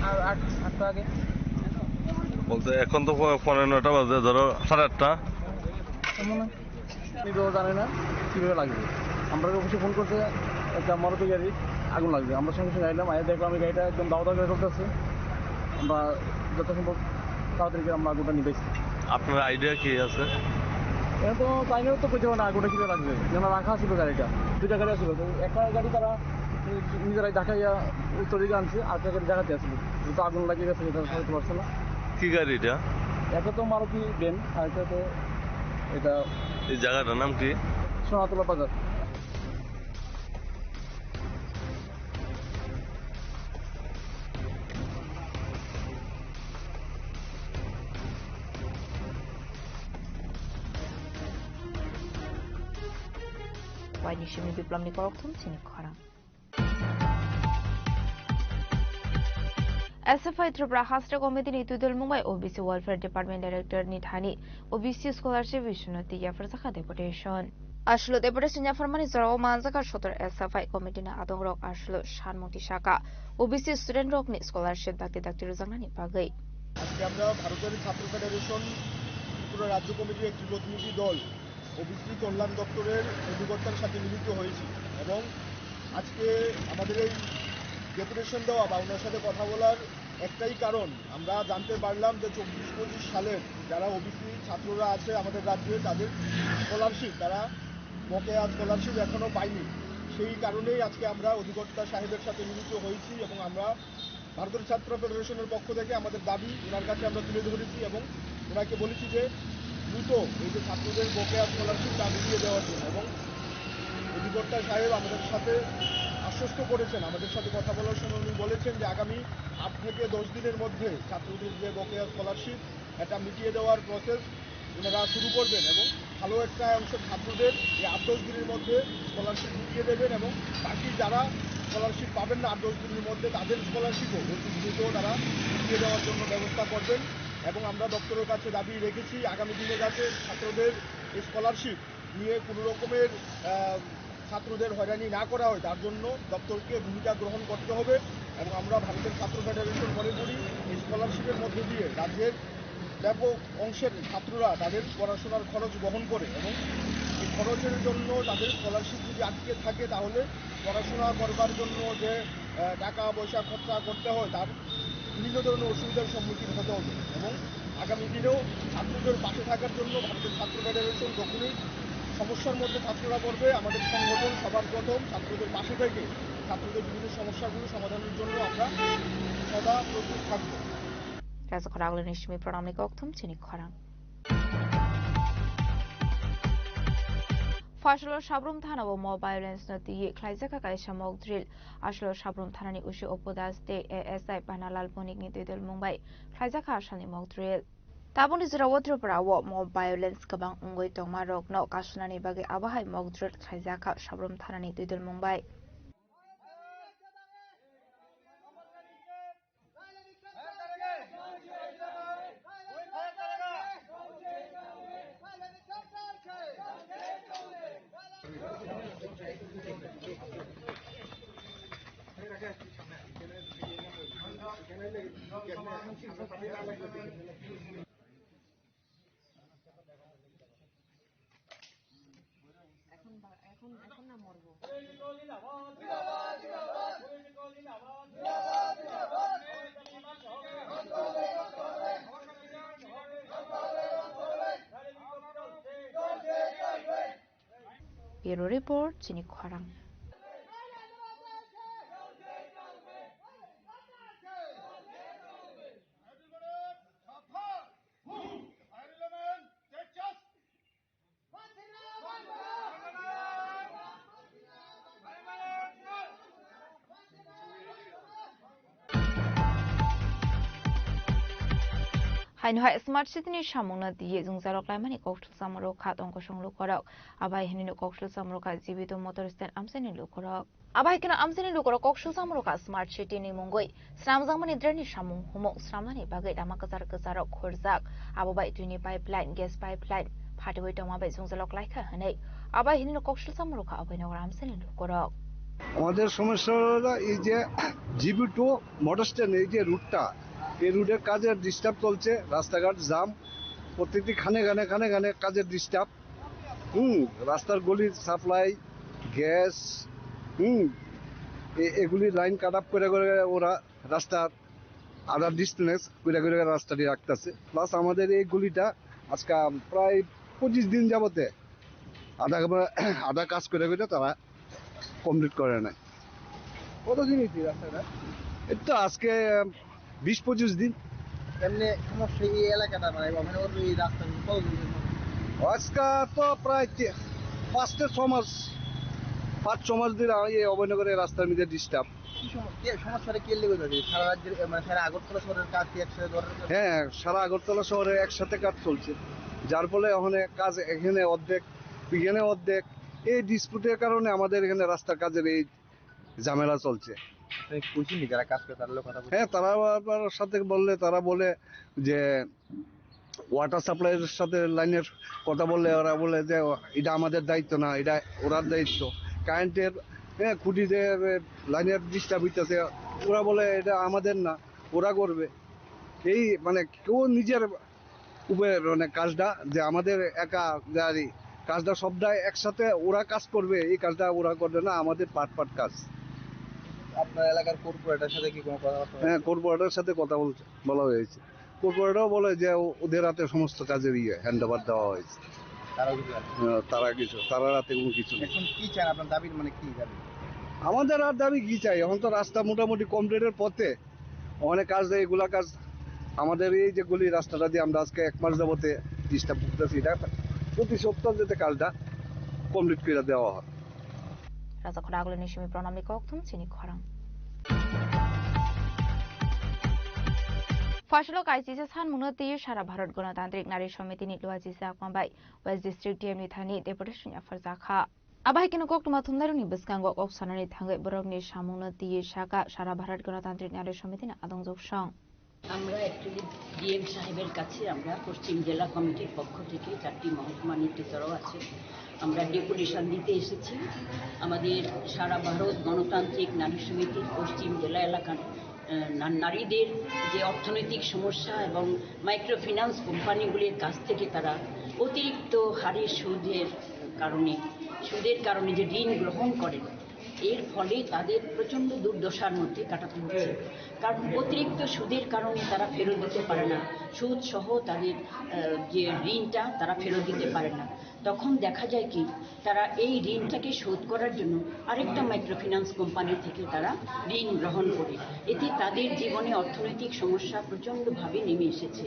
আর আট, আটটা আগে। বলতে এখন তো পো-, পৌনে নয়টা বাজে, ধরো সাড়ে আটটা। এমন না। আমি তো জানি না কিভাবে লাগবে। আমরা অফিসে ফোন করছে, একটা মারুতি গাড়ি আগুন লাগবে। আমরা সঙ্গে সঙ্গে আইলাম, আইয়া দেখলাম এই গাড়িটা একদম দাও দাও করে চলতেছে। আমরা যত সম্ভব তাড়াতাড়ি করে আমরা আগুনটা নিবেছি। আপনার আইডিয়া কি আছে? এটা তো টাইমে তো কইতে পারে না আগুনটা কিভাবে লাগবে, যেন রাখা ছিল গাড়িটা, দুইটা গাড়ি ছিল, তো একটা গাড়ি তারা নিজেরাই ঢাকাইয়া উত্তর দিকে আনছে, আর একটা গাড়ি জায়গাতে আসলে যেহেতু আগুন লাগিয়ে গেছে, এটা হয়তো পারছে না। কি গাড়ি এটা? একটা তো মারুতি ভ্যান, আর একটা তো এটা। এই জায়গাটার নাম কি? সোনাতলা বাজার। Nishimni Biplomni kokthum chini khorang. S F I Tripura Hasteo Committee ni twidulmung bai O B C Welfare Department Director ni thani O B C Scholarship issue no twi yapharjakha deputation. Aswlo deputation yapharmani jorao manjakha sotor S F I Committee ni adongrok aswlo sanmung tisakha O B C student rokni scholarship dakti dakti rwjaknani bagwi. আজকে আমরা ভারতের ছাত্র ফেডারেশন ত্রিপুরা রাজ্য কমিটির একটি প্রতিনিধি দল ওবিসি কল্যাণ দপ্তরের অধিকর্তার সাথে মিলিত হয়েছি এবং আজকে আমাদের এই ডেপুটেশন দেওয়া বা ওনার সাথে কথা বলার একটাই কারণ, আমরা জানতে পারলাম যে চব্বিশ পঁচিশ সালের যারা ওবিসি ছাত্ররা আছে আমাদের রাজ্যে, তাদের স্কলারশিপ, তারা বকেয়া স্কলারশিপ এখনও পায়নি। সেই কারণেই আজকে আমরা অধিকর্তা সাহেবের সাথে মিলিত হয়েছি এবং আমরা ভারতের ছাত্র ফেডারেশনের পক্ষ থেকে আমাদের দাবি ওনার কাছে আমরা তুলে ধরেছি এবং ওনাকে বলেছি যে দ্রুত এই যে ছাত্রদের বকেয়া স্কলারশিপ তা মিটিয়ে দেওয়ার জন্য। এবং অধিকর্তা সাহেব আমাদের সাথে আশ্বস্ত করেছেন, আমাদের সাথে কথা বলার সময় উনি বলেছেন যে আগামী আট থেকে দশ দিনের মধ্যে ছাত্রদের যে বকেয়া স্কলারশিপ, এটা মিটিয়ে দেওয়ার প্রসেস ওনারা শুরু করবেন এবং ভালো একটা অংশ ছাত্রদের এই আট দশ দিনের মধ্যে স্কলারশিপ মিটিয়ে দেবেন এবং বাকি যারা স্কলারশিপ পাবেন না আট দশ দিনের মধ্যে, তাদের স্কলারশিপও অতি দ্রুত তারা মিটিয়ে দেওয়ার জন্য ব্যবস্থা করবেন। এবং আমরা দপ্তরের কাছে দাবি রেখেছি আগামী দিনে যাতে ছাত্রদের স্কলারশিপ নিয়ে কোনো রকমের, আহ, ছাত্রদের হয়রানি না করা হয়, তার জন্য দপ্তরকে ভূমিকা গ্রহণ করতে হবে। এবং আমরা ভারতের ছাত্র ফেডারেশন মনে করি এই স্কলারশিপের মধ্যে দিয়ে রাজ্যের ব্যাপক অংশের ছাত্ররা তাদের পড়াশোনার খরচ বহন করে এবং এই খরচের জন্য তাদের স্কলারশিপ যদি আটকে থাকে, তাহলে পড়াশোনা করবার জন্য যে, আহ, টাকা পয়সা খরচা করতে হয়, তার বিভিন্ন ধরনের অসুবিধার সম্মুখীন হতে হবে। এবং আগামী দিনেও ছাত্রদের পাশে থাকার জন্য ভারতের ছাত্র ফেডারেশন যখনই সমস্যার মধ্যে ছাত্ররা পড়বে, আমাদের সংগঠন সবার প্রথম ছাত্রদের পাশে থেকে ছাত্রদের বিভিন্ন সমস্যাগুলো সমাধানের জন্য আমরা সদা প্রস্তুত থাকব। Rajakhor Aglini simi pranamni kokthum chini khorang. Phasalo Sabrum Thana o mob violence no twiwi khlaijakha kaisa mock drill. Aswlo Sabrum Thanani O C Opu Das tei A S I Panalal Bonik ni twidulmung bai khlaijakha asalni mock drill. Tabukni jorao Tripura o mob violence kwbang wngwi tongma rokno kasunani bagwi abo hai mock drill khlaijakha Sabrum Thanani twidulmung bai. এখন বা-, এখন, এখন না মরবো। Bureau Report, chini khorang. Haino hai Smart City ni samungno twiwi jwngjal rok laimani kokthum samung rok kha tongkosong lukorok. Abai hinino kokthum samung rok kha Jibito Motor Stand amchaini lukorok. Abai kheno amchaini lukorok kokthum samung rok kha Smart City ni mungwi. Swnamjakmani drain ni samung humung swnamnani bagwi lama kwchar kwchar rok khurjak. Abo bai twini pipeline, gas pipeline, phatwi tongma bai jwngjal rok laikha hwnwi. Abai hinino kokthum samung rok kha abai nogor amchaini lukorok. আমাদের সমস্যা হলো এই যে GB two motor stand, এই যে রুটটা, এই রুটের কাজের ডিস্টার্ব চলছে, রাস্তাঘাট জাম, প্রতিটি খানে খানে খানে খানে কাজের ডিস্টার্ব। হুম, রাস্তার গলির সাপ্লাই, গ্যাস, হুম, এ-, এগুলি লাইন কাট আপ করে করে ওরা রাস্তার আধা ডিস্টেন্স করে করে রাস্তাটি রাখতেছে। প্লাস আমাদের এই গলিটা আজকে প্রায় পঁচিশ দিন যাবতে আধা, আধা কাজ করে করে তারা কমপ্লিট করে নেয়। কতদিন হয়েছে এই রাস্তাটা? এই তো আজকে বিশ পঁচিশ দিন। এমনি সমস্যা এই এলাকাটা, মানে, ওখানে ওর এই রাস্তা কতদিন হয়েছে? আজকে তো প্রায় তি-, পাঁচ থেকে ছ মাস, পাঁচ ছ মাস ধরে এই অভয়নগরের রাস্তার মধ্যে ডিস্টার্ব। কি সম-, কে, সমস্যাটা কে লেগে যাচ্ছে? সারা রাজ্যের, এ, মানে, সারা আগরতলা শহরের কাজ কি একসাথে ধরে রেখেছে? হ্যাঁ, সারা আগরতলা শহরে একসাথে কাজ চলছে, যার ফলে ওখানে কাজ এখানে অর্ধেক, এখানে অর্ধেক, এই ডিসপুটের কারণে আমাদের এখানে রাস্তার কাজের এই ঝামেলা চলছে। আপনি কইছেন নি যারা কাজ করে তার লোক কথা বলছেন? হ্যাঁ, তারা আবার সাথে বললে, তারা বলে যে ওয়াটার সাপ্লাইয়ের সাথে লাইনের কথা বললে ওরা বলে যে এটা আমাদের দায়িত্ব না, এটা ওরার দায়িত্ব। কারেন্টের, হ্যাঁ, খুঁটিতে লাইনের ডিস্টার্ব হইতেছে, ওরা বলে এটা আমাদের না, ওরা করবে। এই মানে কেউ নিজের উপরে মানে কাজটা যে আমাদের একা গাড়ি কাজটা সবটাই একসাথে ওরা কাজ করবে, এই কাজটা ওরা করবে না, আমাদের পার্ট পার্ট কাজ। আপনার এলাকার কর্পোরেটরের সাথে কি কোনো কথাবার্তা হয়েছে? হ্যাঁ, কর্পোরেটরের সাথে কথা বলছে, বলা হয়েছে। কর্পোরেটরও বলে যে ও-, ওদের হাতে সমস্ত কাজের ইয়ে হ্যান্ড ওভার দেওয়া হয়েছে। তারাও কিছু জানে না? হ্যাঁ, তারা কিছু, তারা রাতে কোনো কিছু নেই। এখন কি চান? আপনার দাবির মানে কি দাবি? আমাদের আর দাবি কি চাই? এখন তো রাস্তা মোটামুটি কমপ্লিটের পথে, অনেক কাজ দেয়, এগুলা কাজ আমাদের এই যে গলি রাস্তাটা দিয়ে আমরা আজকে এক মাস যাবতে ডিস্টার্ব ভুগতেছি, এটা প্রতি সপ্তাহ যাতে কাজটা কমপ্লিট করে দেওয়া হয়। Rajakhor Agulini simi pranamni kokthum chini khorang. Phasilo kaisisa san mungno twi Sara Bharat Ganatantrik Nari Samiti ni luachi sakma bai West District D M ni thani deputation yapharjakha. Abo hai kheno koktwma thumnairokni bwskango kok sanani thangwi borokni samungno twiwi saka Sara Bharat Ganatantrik Nari Samiti ni adongjwk song. আমরা actually DM সাহেবের কাছে আমরা পশ্চিম জেলা কমিটির পক্ষ থেকে চারটি মহকুমা নেতৃত্বরাও আছে, আমরা ডেপুটেশন দিতে এসেছি। আমাদের সারা ভারত গণতান্ত্রিক নারী সমিতির পশ্চিম জেলা এলাকার আহ, না-, নারীদের যে অর্থনৈতিক সমস্যা এবং মাইক্রো ফিন্যান্স কোম্পানিগুলির কাছ থেকে তারা অতিরিক্ত হারে সুদের কারণে, সুদের কারণে যে ঋণ গ্রহণ করেন, এর ফলে তাদের প্রচণ্ড দুর্দশার মধ্যে কাটাতে হচ্ছে। কারণ অতিরিক্ত সুদের কারণে তারা ফেরত দিতে পারে না, সুদ সহ তাদের, আহ, যে ঋণটা তারা ফেরত দিতে পারে না। তখন দেখা যায় কি, তারা এই ঋণটাকে শোধ করার জন্য আরেকটা মাইক্রো ফিন্যান্স কোম্পানি থেকে তারা ঋণ গ্রহণ করে। এতে তাদের জীবনে অর্থনৈতিক সমস্যা প্রচণ্ডভাবে নেমে এসেছে।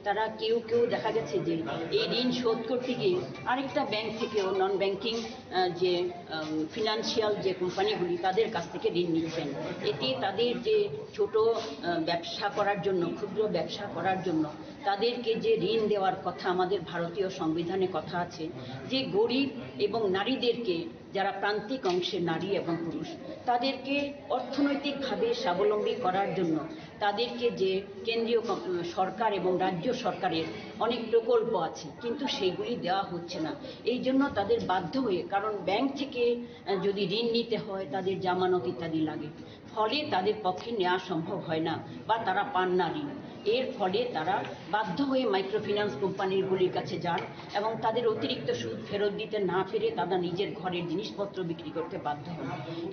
তারা কেউ কেউ দেখা গেছে যে এই ঋণ শোধ করতে গিয়ে আরেকটা ব্যাংক থেকেও, নন ব্যাংকিং, আহ, যে, আম, ফিনান্সিয়াল যে কোম্পানিগুলি, তাদের কাছ থেকে ঋণ নিচ্ছেন। এতে তাদের যে ছোট, আহ, ব্যবসা করার জন্য, ক্ষুদ্র ব্যবসা করার জন্য তাদেরকে যে ঋণ দেওয়ার কথা, আমাদের ভারতীয় সংবিধানে কথা আছে যে গরিব এবং নারীদেরকে, যারা প্রান্তিক অংশের নারী এবং পুরুষ, তাদেরকে অর্থনৈতিকভাবে স্বাবলম্বী করার জন্য তাদেরকে যে কেন্দ্রীয় ক-, সরকার এবং রাজ্য সরকারের অনেক প্রকল্প আছে, কিন্তু সেইগুলি দেওয়া হচ্ছে না। এই জন্য তাদের বাধ্য হয়ে, কারণ ব্যাংক থেকে, আহ, যদি ঋণ নিতে হয়, তাদের জামানত ইত্যাদি লাগে, ফলে তাদের পক্ষে নেওয়া সম্ভব হয় না বা তারা পান না ঋণ। এর ফলে তারা বাধ্য হয়ে মাইক্রো ফিন্যান্স কোম্পানিগুলির কাছে যান এবং তাদের অতিরিক্ত সুদ ফেরত দিতে না পেরে তারা নিজের ঘরের জিনিসপত্র বিক্রি করতে বাধ্য হন।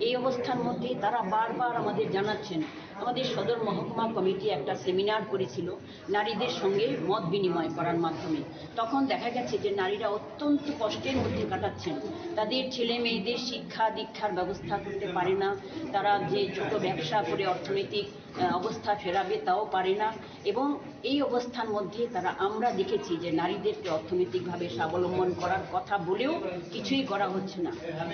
এই অবস্থার মধ্যে তারা বারবার আমাদের জানাচ্ছেন, আমাদের সদর মহকুমা কমিটি একটা সেমিনার করেছিল নারীদের সঙ্গে মত বিনিময় করার মাধ্যমে। তখন দেখা গেছে যে নারীরা অত্যন্ত কষ্টের মধ্যে কাটাচ্ছেন, তাদের ছেলে মেয়েদের শিক্ষা দীক্ষার ব্যবস্থা করতে পারে না, তারা যে ছোট ব্যবসা করে অর্থনৈতিক, আহ, অবস্থা ফেরাবে তাও পারে না। এবং এই অবস্থার মধ্যে তারা, আমরা দেখেছি যে নারীদেরকে অর্থনৈতিকভাবে স্বাবলম্বন করার কথা বলেও কিছুই করা হচ্ছে না।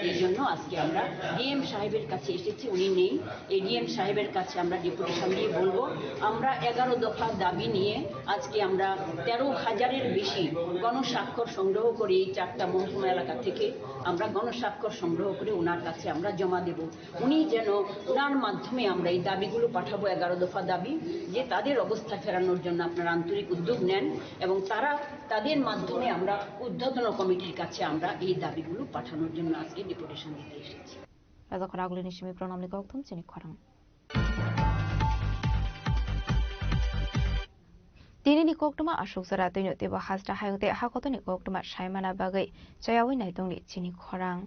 এই জন্য আজকে আমরা ডিএম সাহেবের কাছে এসেছি, উনি নেই। এডিএম সাহেবের কাছে আমরা ডেপুটেশন দিয়ে বলবো, আমরা এগারো দফা দাবি নিয়ে আজকে আমরা তেরো হাজারের বেশি গণস্বাক্ষর সংগ্রহ করে এই চারটা মহকুমা এলাকা থেকে আমরা গণস্বাক্ষর সংগ্রহ করে ওনার কাছে আমরা জমা দেব। উনি যেন ওনার মাধ্যমে আমরা এই দাবিগুলো পাঠাবো, এগারো দফা দাবি, যে তাদের অবস্থা ফেরানোর জন্য আপনারা আন্তরিক উদ্যোগ নেন এবং তারা, তাদের মাধ্যমে আমরা ঊর্ধ্বতন কমিটির কাছে আমরা এই দাবিগুলো পাঠানোর জন্য আজকে ডেপুটেশন দিতে এসেছি। Rajakhor Agulini simi pranamni kokthum chini khorang. Tini ni koktwma aswk jora twino teibo hasta hayung tei hakotoni koktwma saimana bagwi chayawi naitongni chini khorang.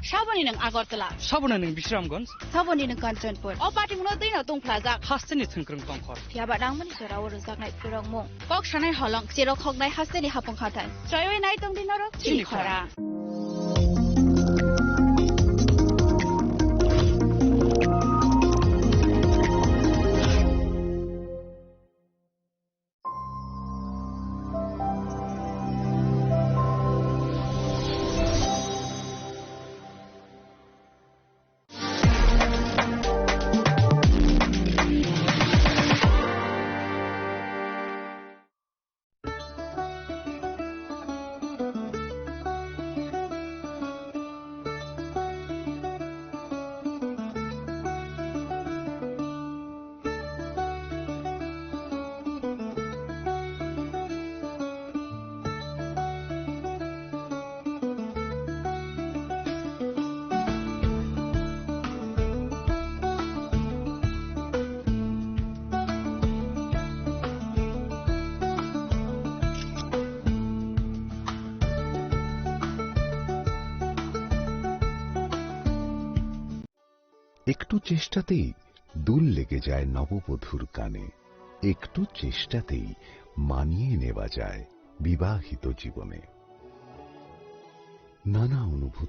Saboni nwng Agartala. Saboni nwng Bisramganj. Saboni nwng Kanchanpur. O patimungno twino tungphlajak. Hasteni thwngkwrwng tongkhor. Phiyaba nangmani jorao rwjaknai phwrwngmung. Kok sanai holong, cherok hoknai hasteni hapung hathai. Choiwi nai tongdi norok chini khorang. একটু চেষ্টাতেই দোল লেগে যায় নববধূর কানে। একটু চেষ্টাতেই মানিয়ে নেওয়া যায় বিবাহিত জীবনে। নানা অনুভূতি